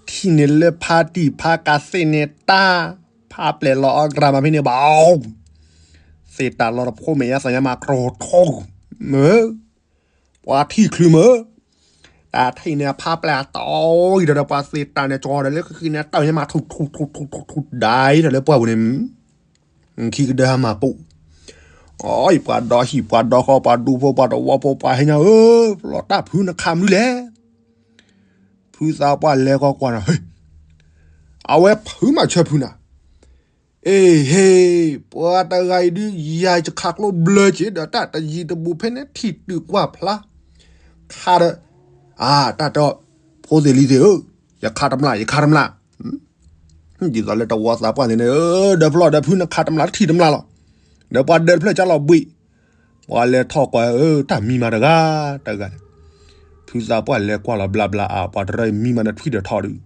ထံၣ်န့ၣ်လၢဖါတံၢ်ဖါကသ့ၣ်န့ၣ်တၢ် ဖါပျဲၢ်လီၤအီၣ်ကြၢးမးဖဲန့ၣ်ဘၣ် သ့ၣ်တၢ်လီၤတဖိးမဲာ်ညါသးညါမး တြီထီၣ်မၢ် ပှၤထံၣ်ချုးမၢ်. တၢ်ထံၣ်န့ၣ် အဖါပျဲၢ်အတီအံၤဒီး ပှၤသ့ၣ်တၢ်န့ၣ် ကၠီဒီးလၢဃံဃံန့ၣ် တၢ်ညါမး ထူထူထူထူထူထူ ဒါအံၤဒီးလၢပှၢ်ပူၤန့ၣ် ခံကဒၢဟါမၢ်ပိၢ်, အီ ပှၤဒီဟံၣ်ပှၤဒီဃီ ပှၤဒူဖိ ပှၤတဝီဖိ ပှၤဟဲညါဧၢ, လီၤတၢ်ဖုနခးမနုၤလဲၣ်. ဖုသးပှၢ်လဲၤကီကွၢ်ဒီး ဟ့ၣ်, အဝဲဖုမၤဆၢဖုနၤ အ့ဟ့ၣ်, ပှၤတဂၤအံၤဒုး ယၤယခးကျိဘျၢက့ၤဒီး တၢ်တယံၤတဘူးဖဲန့ၣ် ထံၣ်တုၤကွၢ်ဖျါ, ခးဒီး, အါ တၢ်တီ, ဖိသ့ၣ်လံၤသ့ၣ်ဧၢ, ယခးတမျၢ် ယခးတမျၢ်, ဒ်သိးလၢတဝီသးပှၢ်န့ၣ်န့ၣ် ဒီးဖျီၣ်ဒီးဖုနခးတမျၢ် တထံၣ်တမျၢ်လီၤ, ဒီးပှၤဒၢးတဖျၢၣ်ကၢလီၤဘှံး, ပှၤလဲၤထီၣ်ကွၢ် တၢ်မံမၤတဂၤ, တဂၤန့ၣ်, ဖုသးပှၢ်လဲၤကွၢ်လီၤဘျါဘျါအါ ပှၤတရၢအံၤမံမၤန့ၣ်ထွံၣ်ဒီးထီၣ်ဒုး,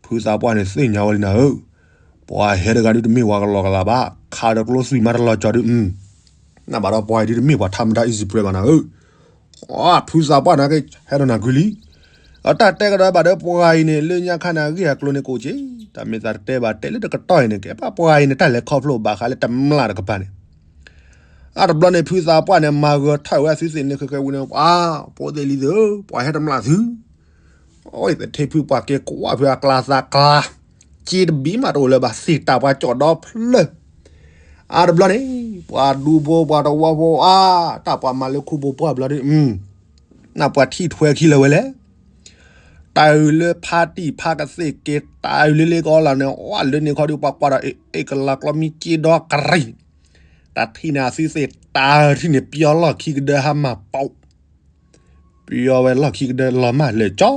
ဖုသးပှၢ်န့ၣ်သ့ၣ်ညါဝဲလံနၤဧၢ, ပှၤဟဲတဂၤဒုးတမ့ၢ်ပှၤကလီကလီဘၣ်, ခးဒီးကျိသွံၣ်မးတလီၤကၠီဒုး, နဘၣ်ဒီးပှၤအံၤဒုးတမ့ၢ်ပှၤထါမတၤ easy prey ဘၣ်နၤဧၢ, ဖုသးပှၢ်န့ၣ်က့ ဟဲဒီးနၤကွံာ်လံ, အတၢ်တဲကဒီးဘၣ်ဒီးပှၤအံၤန့ၣ် လၢညါခါန့ၣ်အဂ့ၢ်အကျိၤန့ၣ်ကိးက့, တၢ်မ့ၢ်သးတတဲဘၣ်တဲလၢတကတီၢ်အံၤန့ၣ် ကဲပှၤအံၤန့ၣ် တၢ်လဲၤခီဖျိဘၣ်ဃးလၢတမျၢ်တကပၤန့ၣ် အတဘျီန့ၣ် ဖုသးပှၢ်န့ၣ် မၤဂၢၤထီၣ်ဝဲအသုသ့ၣ်န့ၣ် ခဲခဲဝံၤန့ၣ် ပှၤဖိသ့ၣ်လံၤသ့ၣ်ဧၢ, ပှၤဟဲတမျၢ်သု, အဝဲသထ့ဖုပှၤကဲကွၢ်ဖုအကျါသးကျါ, စ့တဘံၣ်မးတအိၣ်လၢၤဘၣ် သ့ၣ်တၢ်ပှၤကၠီၣ်ဒီဖျၢၣ်, အတဘျီန့ၣ် ပှၤဒူဖိပှၤတဝီဖိအါ, တၢ်ပှၤမၤလၢခူဖိပှၢ်ဘျီဒုး, နပှၤထံၣ်ထွဲခံလၢၤဝဲလဲၣ် တၢ်အုးလၢဖါတံၢ်ဖါကသ့ၣ်က့ၤ တၢ်အုးလၢလ့ကီလၢ်န့ၣ် အလၢန့ၣ်ခီဒုး ပှၤကွၢ်ဒီး အ့ၣ်ကလၤကျီမံက့ဒီကရံၣ်, တၢ်ထံၣ်န့ၣ်အသုသ့ၣ် တၢ်ထံၣ်န့ၣ် ပယီၤလီၢ်ခံကဒၢဟါမၢ်ပီး, ပယီၤဝဲလီၢ်ခံကဒၢလီၤမၢ်လၢာ်ကၠီ,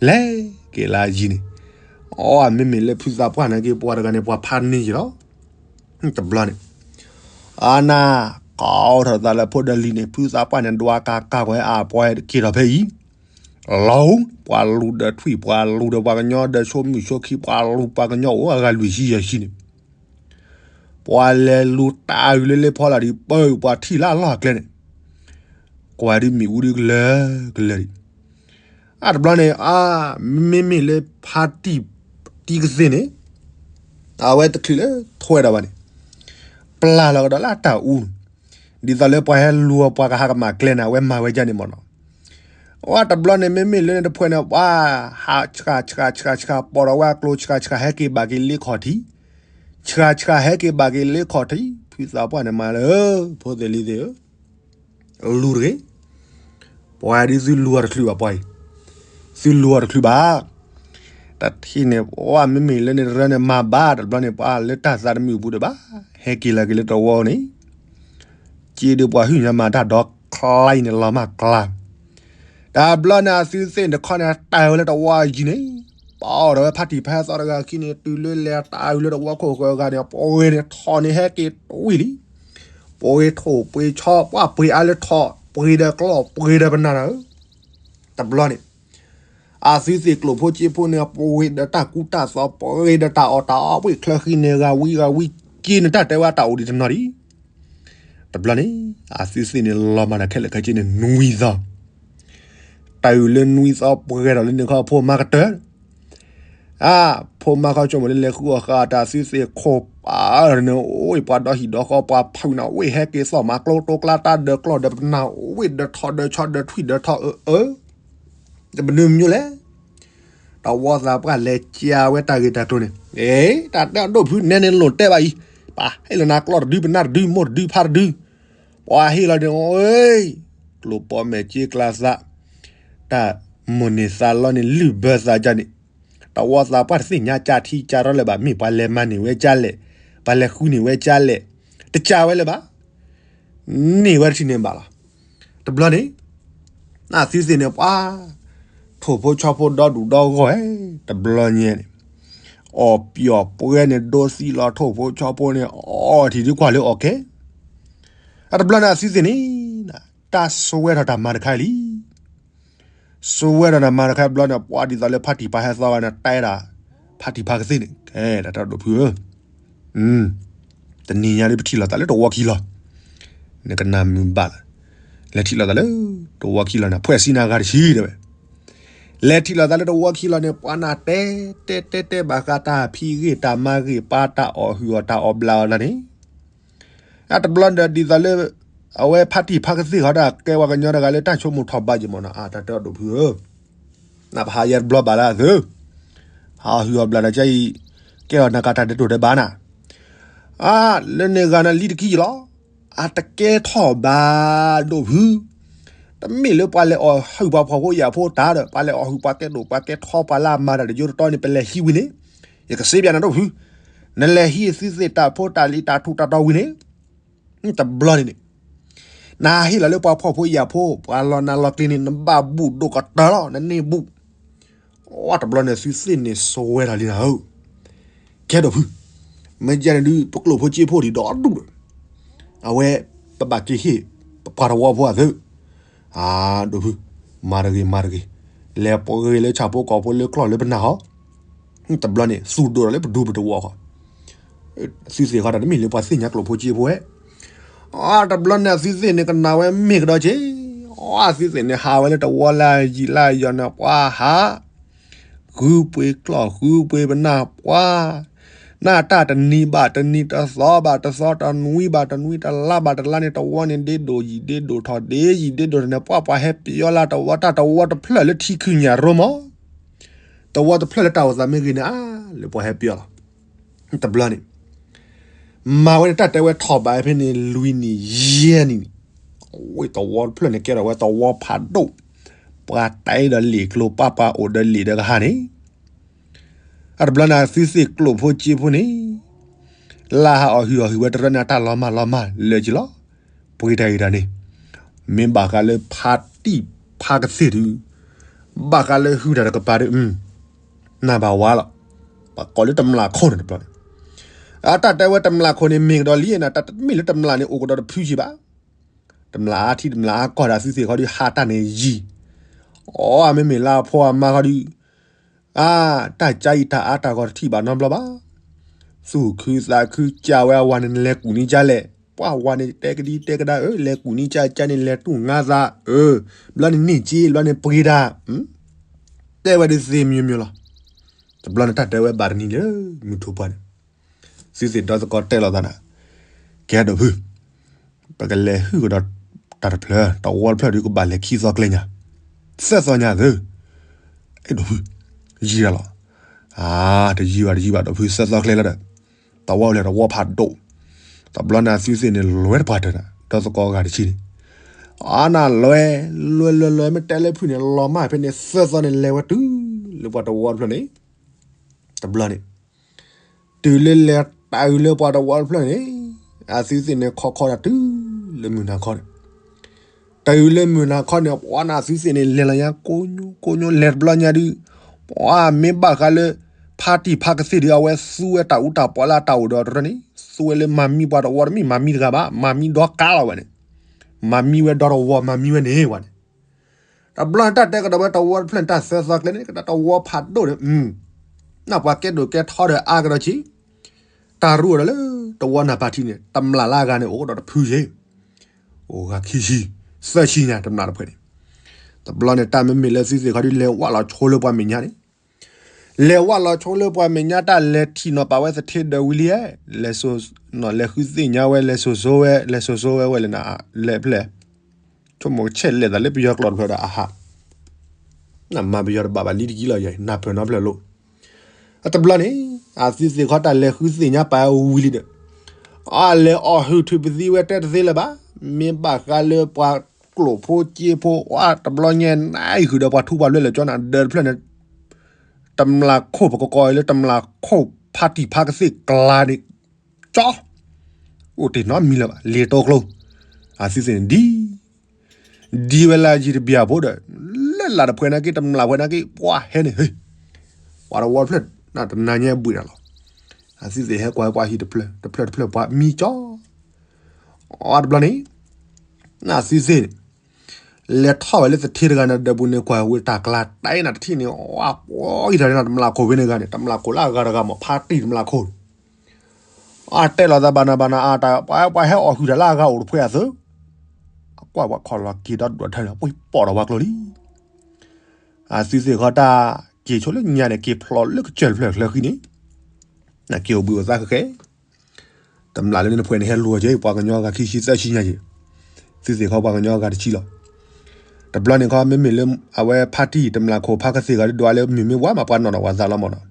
လဲၤက့ၤလၢယံၤန့ၣ်, အမ့မ့ၢ်လၢဖုသးပှၢ်န့ၣ်က့ ပှၤတဂၤန့ၣ် ပှၤဖးန့ၢ်ယံၤလီၤ, တဘျီန့ၣ် အနၢ် ကိးထီၣ်သးလၢဖိဒၢလံၤန့ၣ် ဖုသးပှၢ်န့ၣ် ဒွးကၤကၤဝဲအပှၤက့ၤထီၣ်ဖဲအံၤ, လီၤ ပှၤလူၤဒီးထွံၣ် ပှၤလူၤဒီးပှၤကညီဒီးဆိမုၣ်ဆိခံ ပှၤလူၤပှၤကညီအိၣ်အဂၤလွံၢ်ဆံယဲၢ်ဆံန့ၣ်, ပှၤလဲၤလူၤတၢ်အုးလၢလ့ဖီလာ်ဒံး ပၢၢ်ပှၤထံၣ်လၢအလီၢ်အကျဲန့ၣ်, ကွၢ်ဒ်မ့ၣ်အူဒ်ကလၢာ်ကလၢာ်ဒံး အတဘျီန့ၣ် အါ မ့မ့ၢ်လၢဖါတံၢ်တံၤကသ့ၣ်န့ၣ်, အဝဲတချုးလၢထွဲဒီးဘၣ်န့ၣ်, ပျၢ်လီၤကဒီးလၢအတၢ်အူ, ဒ်သိးလၢပှၤဟဲလူၤအီၤ ပှၤကဟးကမၣ်ကျဲန့ၣ် အဝဲမၤဝဲဒ်န့ၣ်မ့ၢ်နီၤ, အတဘျီန့ၣ် မ့မ့ၢ်လၢန့ၣ်တဖှဲးန့ၣ် ပှၤဟးဆှးဆှးဆှးဆှး ပိာ်ထီၣ်ဝဲအကျိ ဆှးဆှးဟဲက့ၤဘၣ်က့ၤလ့ခီၣ်ထံး, ဆှးဆှးဟဲက့ၤဘၣ်က့ၤလ့ခီၣ်ထံး ဖုသးပှၢ်န့ၣ်မၤလၢ ဖိသ့ၣ်လံၤသ့ၣ်ဧၢ လူၤတဂ့ၤ, ပှၤဒ်သုလူၤအီၤတချုးဘၣ်ပှၤအံၤ, သုလူၤအီၤတချုးဘၣ်, တထံၣ်န့ၣ် ပှၤမ့မ့ၢ်လၢန့ၣ်တရၢန့ၣ် မၤဘၣ်တဘျီန့ၣ် ပှၤလၢတၢ်သးတမုာ်ပူၤဒံးဘၣ်, ဟဲက့ၤလီၤက့ၤလၢတဝီန့ၣ်, က့ဒုးပှၤဟုၣ်ညါမၤတၢ်ဒီးချါအံၤန့ၣ် လီၤမၢ်ကျါ, တဘျီန့ၣ် အသုသ့ၣ်တခီန့ၣ် တၢ်ဝဲလၢတဝီအယံၤန့ၣ်, ပအီၣ်ဒီးဝဲဖါတံၢ်ဖါဟဲသီတဂၤခံန့ၣ် တုၤလၢလဲၤတၢ်ဝဲလၢတဝီခိၣ်ဃၢၤဂၤန့ၣ် ပှၤဂ့ၤန့ၣ်ထီၣ်န့ၣ်ဟဲက့ၤတဝံၣ်လံ ပှ့ၤထိၣ်ပှ့ၤဆီ ပှၤပှ့ၤအါလၢထီၣ် ပှ့ၤဒီးကျီၢ် ပှ့ၤဒီးပနၢ်နၤဧၢ, တဘျီန့ၣ် အသုသ့ၣ်ကျိၣ်ဖိစ့ဖိန့ၣ် ပှ့ၤဒီးတၢ်ကူတၢ်သိး ပှ့ၤဒီးတၢ်အီၣ်တၢ်အီ ပှ့ၤချၢဃံန့ၣ် ဂၤဝံဂၤဝံက့န့ၣ် တၢ်တဲဝဲတၢ်အိၣ်ဒံးတနီၤဒံး, တဘျီန့ၣ် အသုသ့ၣ်န့ၣ် လီၤမၢ်န့ၣ် ခဲလၢာ်ခဲဆ့န့ၣ် နွံသီ တၢ်အုးလၢနွံသီပှဲၤဒီးလၢန့ၣ်ခီ ဖိမါကတၢၢ်, အါ, ဖိမါခီဆိကမိၣ်လၢလဲၤဃုအီၣ်ဃာ်တၢ်သုသ့ၣ်ခိၣ်ပာ်န့ၣ် အိၣ်ပှၤဒီဟံၣ်ဒီဃီ ပှၤဖုးန့ၣ် အိၣ်ဟဲက့ၤသီၣ်မၤကျိတိကျါတၢ်ဒီးကျီၢ်ဒီးပနၢ် အိၣ်ဝ့ၢ်ဒီးထီၣ်ဒီးဆီဒီးထွံၣ်ဒီးထီၣ်အၢအၢ, တပနုၤမညိလဲၣ် တဝီသးပှၢ်လဲၤကၢဝဲတၢ်ဂ့ၢ်တၢ်ကျိၤန့ၣ်, အ့, တၢ်တဲအဒိၣ်ဖုနဲန့ၣ်လိၣ်တဲဘၣ်အံၤ, ပှၤဟ့ၣ်လီၤနၤကျီၢ်တဒု ပနၢ်တဒု မိၢ်တဒု ဖါတဒု, ပှၤဟ့ၣ်လီၤန့ၣ်, ကျိၣ်ပီမဲာ်က့ကျါသး, တၢ်မိၣ်န့ၢ်သးလီန့ၣ် လုၢ်ဘၢသးဒ်န့ၣ်, တဝီသးပှၢ်တသ့ၣ်ညါကၢထံကၢထီလၢၤဘၣ် မ့ၢ်ပှၤလဲၤမၤန့ၢ်ဝဲကၢလဲၣ်, ပှၤလဲၤဃုန့ၢ်ဝဲကၢလဲၣ်, တကၢဝဲလၢၤဘၣ် န့ၢ်ဝဲတထံၣ်န့ၣ်ဘၣ်လီၤ. တဘျီန့ၣ် နသုသ့ၣ်န့ၣ်ပှၤ ထိၣ်ဖိဆီဖိဒီဒူၣ်ဒီဂီၢ်, တဘျီညါန့ၣ် အီၣ်ပျီၣ်ပှဲၤန့ၣ် ဒိသံလီၤထိၣ်ဖိဆီဖိန့ၣ် အီထံၣ်ဒုးကွၢ်လၢအီၣ်ကဲ, အတဘျီန့ၣ်အသုသ့ၣ်န့ၣ် တၢ်စဝဲထီၣ်တၢ်မၤတခါအံၤလံ. စဝဲထီၣ်တၢ်မၤတခါဘျီန့ၣ် ပှၤဒ်သိးလၢဖါတံၢ်ဖါဟဲသီဂၤန့ၣ် တဲဒၣ် ဖါတံၢ်ဖါကသ့ၣ်န့ၣ် ကဲ တၢ်တၢ်ဒိၣ်ဖုဧၢ, တနံၤညါဒ်ပထံၣ်လိာ်သးလၢတဝီခံလီၤ, နကနၢ်မုာ်ဘၣ်လီၤ, လဲၤထံၣ်လိာ်သးလၢတဝီခံလီၤန့ၣ် ဖှဲးစံနၢ်ဂၤတဆံတဲဝဲ, လဲၤထံၣ်လိာ်သးလၢတဝီခံလီၤန့ၣ် ပှၤနၢ်တဲ တဲတဲတဲဘၣ်ဃး တၢ်ဖံးဂ့ၢ်တၢ်မၤဂ့ၢ် ပာ်တၢ်အီၣ်ဟုၣ်အီၣ်တၢ်အီၣ်ဘျးအီၣ်တၢ်န့ၣ် အတဘျီဒီးဒ်သိးလၢ အဝဲဖါတံၢ်ဖါကသ့ၣ်ဃီဒၣ် ကဲပှၤကညီတဂၤလၢတၢ်ဆိကမိၣ်ထီၣ်ဘးယံၤမ့ၢ်နီၤ အတၢ်တၢ်ဒိၣ်ဖုဧၢ, နပဟးယဲတဘျီဘၣ်လၢအသု, ဟးဟုၣ်အီၣ်ဘျးဒီးကအံၤ, ကဲအီၤနၤကတၢ်ဒဲးတိၢ်ဒဲးဘးနၤ, အါ, လၢန့ၣ်ဂၤန့ၣ်လံတကံၢ်လီၤ, အတကဲထီၣ်ဘးဒိၣ်ဖု, တမ့ၢ်လၢပှၤလဲၤအီၣ်ဟုၣ်ပှၤဖှီၣ်ဖိယာ်ဖိတၢ်ဒီး ပှၤလဲၤအီၣ်ဟုၣ်ပှၤကဲဒိၣ်ပှၤကဲထီပှၤလၢအမၤတၢ်တယိတတီန့ၣ် ပလဲၤဟံးဝံၤန့ၣ်, ယကစ့ပျးနၤဒိၣ်ဖု, နလဲၤဟံးသုသ့ၣ်တၢ်ဖိတၢ်လံၤတၢ်ထူးတၢ်တီၤဝံၤန့ၣ် တဘျီန့ၣ်န့ၣ်, နဟးဟ့ၣ်လီၤလၢပှၤဖှီၣ်ဖိယာ်ဖိ ပှၤလီၤနၤလီၤကျဲန့ၣ် နဘၣ်ဘူၣ်ဒိၣ်ကတၢၢ်လီၤ နန့ၢ်ဘူၣ်, အတဘျီန့ၣ်သုသ့ၣ်န့ၣ်စဝဲထီၣ်လံနၤဧၢ, ကဲဒိၣ်ဖု, မ့ၢ်ယဲန့ၣ်ဒုး ပကျိၣ်ဖိစ့ဖိဒံးဒီးဒူၣ်ဒီး, အဝဲ ပဘၣ်က့ၤဟ့ၣ် ပပှၤတဝီဖိအသု, အဒိၣ်ဖု, မၤတဂ့ၤမၤတဂ့ၤ, လဲၤပှ့ၤလၢဆၣ်ဖိကီၢ်ဖိလၢကျီၢ်လၢပနၢ်ဟီ တဘျီန့ၣ် သူၣ်ဒိၣ်ဒီးလၢပဒူပတဝီဃီ, အသုသ့ၣ်ဃီတၢ်တမ့ၢ်လၢပှၤသ့ၣ်ညါကျိာ်ဖိစ့ဖိဝဲ, အတဘျီန့ၣ် အသုသ့ၣ်န့ၣ်ကနၣ်ဝဲမ့ၢ်ကဒီးက့ၤ, အသုသ့ၣ်န့ၣ်ဟးဝဲလၢတဝီလၢယံာ်လၢယီၤန့ၣ် ပှၤဟး ဃုပှ့ၤကျီၢ်ဃုပှ့ၤပနၢ်ပှၤ, နၢ်တၢ်တနံၤဘၣ်တနံၤ တသီဘၣ်တသီ တနွံဘၣ်တနွံ တလါဘၣ်တလါန့ၣ် တဝီန့ၣ်ဒ့ဒိၣ်ယံာ်ဒ့ဒိၣ်ထီၣ် ဒ့ယံာ်ဒ့ဒိၣ်ထီၣ်န့ၣ် ပှၤပှၤဟဲပယီလၢတဝီ တၢ်တဝီတဖျၢၣ်လၢထံခုညၣ်ရိမီၤ, တဝီတဖျၢၣ်လၢတၢ်အိၣ်သးမ့ၢ်ဂ့ၤန့ၣ် အါ လၢပှၤဟဲပယီလီၤ. တဘျီန့ၣ် မၤဝဲန့ၣ် တၢ်တဲဝဲထီၣ်ဘးဖဲန့ၣ် လွံၢ်နံၣ်ယဲၢ်နံၣ်န့ၣ်, အဝဲတဝီတဖျၢၣ်န့ၣ်ကဲထီၣ်ဝဲတဝီဖးဒိၣ်, ပှၤတဲဒီးလံာ်ကျိၤ ပှၤပှၤအိၣ်ဒီးလံာ်ဒီးကဟါန့ၣ်, အတဘျီန့ၣ် အသုသ့ၣ်ကျိာ်ဖိစ့ဖိန့ၣ် လၢဟးအီၣ်ဟုၣ်အီၣ်ဟုၣ်ဝဲတရၢန့ၣ် အတၢ်လီၤမၢ်လီၤမၢ်လၢာ်က့ၤလီၤ. ပှ့ၤတၢ်ဂ့ၤတၢ်န့ၣ် မ့ၢ်ဘၣ်ဃးလၢဖါတံၢ်ဖါကသ့ၣ်ဒုး, ဘၣ်ဃးလၢဟုၣ်တၢ်တကပၤဒုး နၢ်ဘၣ်ဝါလီၤ. ပှၤကိးလၢတမျၢ်ခိၣ်န့ၣ်တဘျီန့ၣ်, အတၢ်တဲဝဲတမျၢ်ခိၣ်န့ၣ် မ့ၢ်ကဒီးလံနၤ တၢ်တမ့ၢ်လၢတမျၢ်န့ၣ် အိၣ်ကဒီးတဖုက့ၤဘၣ်. တမျၢ်အါထံ တမျၢ်အါကီၢ်ဒီး အသုသ့ၣ်ခီဒုး ဟးတၢ်န့ၣ်ယံာ်, အီ မ့မ့ၢ်လၢအဖိအမါခီဒုး အါ တၢ်ကါအံၤတၢ်အါတၢ်ဂီၤတထံၣ်ဘၣ်နီတဘျီဘၣ်. သူၣ်ခုသးခုကၢ်ဝဲအဝၤန့ၣ် နလဲၤကူၣ်န့ၢ်ကၢ်လဲၣ်, ပှၤဝၤန့ၣ်တဲကဒံတဲကဒါဧၢ, လဲၤကူၣ်န့ၢ်ကၢ်ကၢ်န့ၣ် လဲၤတူၢ်ငါသးဧၢ, ဘျီန့ၣ်န့ၢ်က့ ဘျီန့ၣ်ပှ့ၤတၢ်, တဲဝဲဒုးသ့မံၤမံၤလီၤ. တဘျီန့ၣ် တၢ်တဲဝဲဘၣ်တနံၤလၢမုၢ်ထူၣ်ပှၢ်န့ၣ် သုသ့ၣ်ဒီသကိးတဲလိာ်သးန့ၣ်, ကဲဒိၣ်ဖု, ပကလဲၤဟုၣ်ကဒီးတၢ်တဖျၢၣ်, တဝီတဖျၢၣ်ဒုးကဘၣ်လဲၤခံသီကျဲညါ, သၢသီညါသု, အဲဒိၣ်ဖု, ယံာ်ဒၣ်လီၤ. အါ တယံာ်ဘၣ်တယံာ်ဘၣ်ဒိၣ်ဖု သၢသီကျဲလီၤဒီး, တဝီလဲၤတဝီဖးဒိၣ်, တဘျီန့ၣ်အသုသ့ၣ်န့ၣ်လဲၤတပှၢ်တၢၢ်န့ၣ် ဒီသကိးအဂၤတဆံန့ၣ်, အါနလဲၤ, လဲၤလဲၤလဲၤ မ့ၢ်တဲလၢဖုန့ၣ် လီၤမၢ်ဖဲန့ၣ် သၢသီန့ၣ်လဲၤဝဲတုၤလၢပှၤတဝီတဖျၢၣ်န့ၣ်, တဘျီန့ၣ် တုၤလၢလဲၤတၢ်အုးလၢပှၤတဝီတဖျၢၣ်န့ၣ်, အသုသ့ၣ်န့ၣ်ခီခီဒၣ်တုၤလၢမုၢ်နၤခီန့ၣ်, တၢ်အုးလၢမုၢ်နၤခီန့ၣ် ပှၤန့ၣ်အသုသ့ၣ်န့ၣ် လဲၤလီၤညါကိညိကိညိ လဲၤတဘျီညါဒုး, ပှၤမ့ၢ်ဘၣ်ဃးလၢ ဖါတံၢ်ဖါကသ့ၣ်ဒုး အဝဲသူဝဲတၢ်အူတၢ်ပီးလၢအတၢ်အိၣ်ဒီးတရၢန့ၣ်, သူဝဲလၢမၤမံပှၤတဝီတမ့ၢ်မၤမံတဂၤဘၣ်, မၤမံဒီကါလီၤဝဲန့ၣ်, မၤမံဝဲဒီတဝီ မၤမံဝဲန့ၣ်ဝဲန့ၣ် တဘျီန့ၣ် တၢ်တဲကဒီးဝဲတဝီတဖျၢၣ်န့ၣ် တၢ်သၢသီကျဲန့ၣ် ကဒီးတဝီဖးဒိၣ်န့ၣ်, နၢ်ပှၤကဲဒိၣ်ကဲထီဒီးအါကဒီးဆံး, တၢ်ရူအိၣ်ဒီးလၢတဝီနၢ်ပၢၢ်ထံန့ၣ် တမျၢ်လၢအဂၤန့ၣ် အိၣ်ကဒီးတဖုယဲၢ်, အိၣ်ဂၤခံဆံ, သၢဆံညါ တမျၢ်တဖုန့ၣ်, တဘျီန့ၣ် တၢ်မ့မ့ၢ်လၢသုသ့ၣ်ခီဒုး လဲၤဝးလီၤဆိလၢပှၤမဲာ်ညါန့ၣ် လဲၤဝးလီၤဆိလၢပှၤမဲာ်ညါ တၢ်လဲၤထံၣ်နီၤပာ်ဝဲသထ့ဒီးဝံၤလံ, လဲၤ, လဲၤဃုသ့ၣ်ညါဝဲ လဲၤစိၤစိၤဝဲ လဲၤစိၤစိၤဝဲဝဲလဲၣ်နၤ, လဲၤဖျဲၣ်, ဆိကမိၣ်ကဆဲးလဲၤသးလၢပယီၤကျိာ်တဖျၢၣ်ဒီးအဟး, နမၤပယီၤတဘၣ်ဘၣ်လံတကံလီၤယဲၢ် နၢ်ပၢၢ်နီတဖျၢၣ်လိၤ, အတဘျီန့ၣ်, အသုသ့ၣ်ခီတၢ်လဲၤဃုသ့ၣ်ညါပာ်ဝံၤလံဒီး, အလဲၤအီၣ်ဟုၣ်ထုးပသံဝဲတဲတသ့လၢၤဘၣ်, မ့ၢ်ဘၣ်ဃးလၢပှၤကျိာ်ဖိစ့ဖိ အတဘျီညါ နအံၤဃုာ်ဒီးပှၤထူပှၤလွဲလၢာ်ကၠီနၤ ဒၢးတဖျၢၣ်န့ၣ် တမျၢ်ခိၣ် ပကကိးအီၤလၢတမျၢ်ခိၣ်ဖါတံၢ်ဖါကသ့ၣ်ကျါန့ၣ်, ကၠီ, အိၣ်တ့ၢ်နီတမံၤလၢၤဘၣ် လ့ၤတိကျိ, အသုသ့ၣ်န့ၣ်ဒ်, ဒ်ဝဲလၢယံၤတဘျၢ်ဖိဒီး, လၢလာ်တဖှဲးနာ်က့ တမျၢ်ဖှဲးနာ်က့ ပှၤဟဲန့ၣ်, ပှၤတဝီတဖျၢၣ် နတနၤညါဘှံးတၢ်လီၤ, အသုသ့ၣ်ဟဲကွၢ်ပှၤဟံၣ်တဖျၢၣ်တဖျၢၣ်တဖျၢၣ်ပှၤမံကၠီ အတဘျီန့ၣ်, နသုသ့ၣ်န့ၣ်, လဲၤထီၣ်ဝဲလၢသထ့တဂၤန့ၣ် ဒၢးပူၤန့ၣ်ကွၢ်ဝံၤတၢ်ကျါတဲနၤတထံၣ်န့ၣ် အဝဲကွီၢ်အံၤတၢ်န့ၣ် တမျၢ်ခိၣ်ဖဲန့ၣ်ဂၤန့ၣ် တမျၢ်ခိၣ်လၢအဂၤတဂၤမး ဖါတံၢ်တမျၢ်ခိၣ်န့ၣ်, အတဲလီၤသးဘၣ်နၤဘၣ်နၤ အတၢ်ပှၤဟဲအီၣ်ဟုၣ်တၢ်လၢအဂၤအိၣ်တဖှဲးအသိး, အကွၢ်ပှၤခီၣ်လီၤက့ၤဒီဒူၣ်ထၢန့ၣ် ပှၤပိာ်ထီၣ်ပှၤကျိၤလံ အသုသ့ၣ်ခီတၢ်က့ၤဆိလၢညါန့ၣ် က့ၤဖျိးလၢကစၢၢ်တဖျၢၣ်ချၢဃံန့ၣ်, နက့ၤအိၣ်ဘှံးအိၣ်သါဃဲဃဲ, တမျၢ်လၢန့ၣ်တဖှဲးန့ၣ် ဟဲလူၤအီၤက့ၤ ပှၤကညီဂၤခံဆံသၢဆံညါက့ၤ, သုသ့ၣ်ခီပှၤကညီဂၤတဆံလီၤ. တဘျီန့ၣ်ခီ မ့မ့ၢ်လၢအဝဲဖါတံၢ်တမျၢ်ခိၣ်ဖါကသ့ၣ်ဂၤဒုး ဒွးလၢမ့ၢ်မ့ၢ်ဝဲမး ပှၤနီၢ်နီၢ်ဝဲသးလီၤမးနီၤ,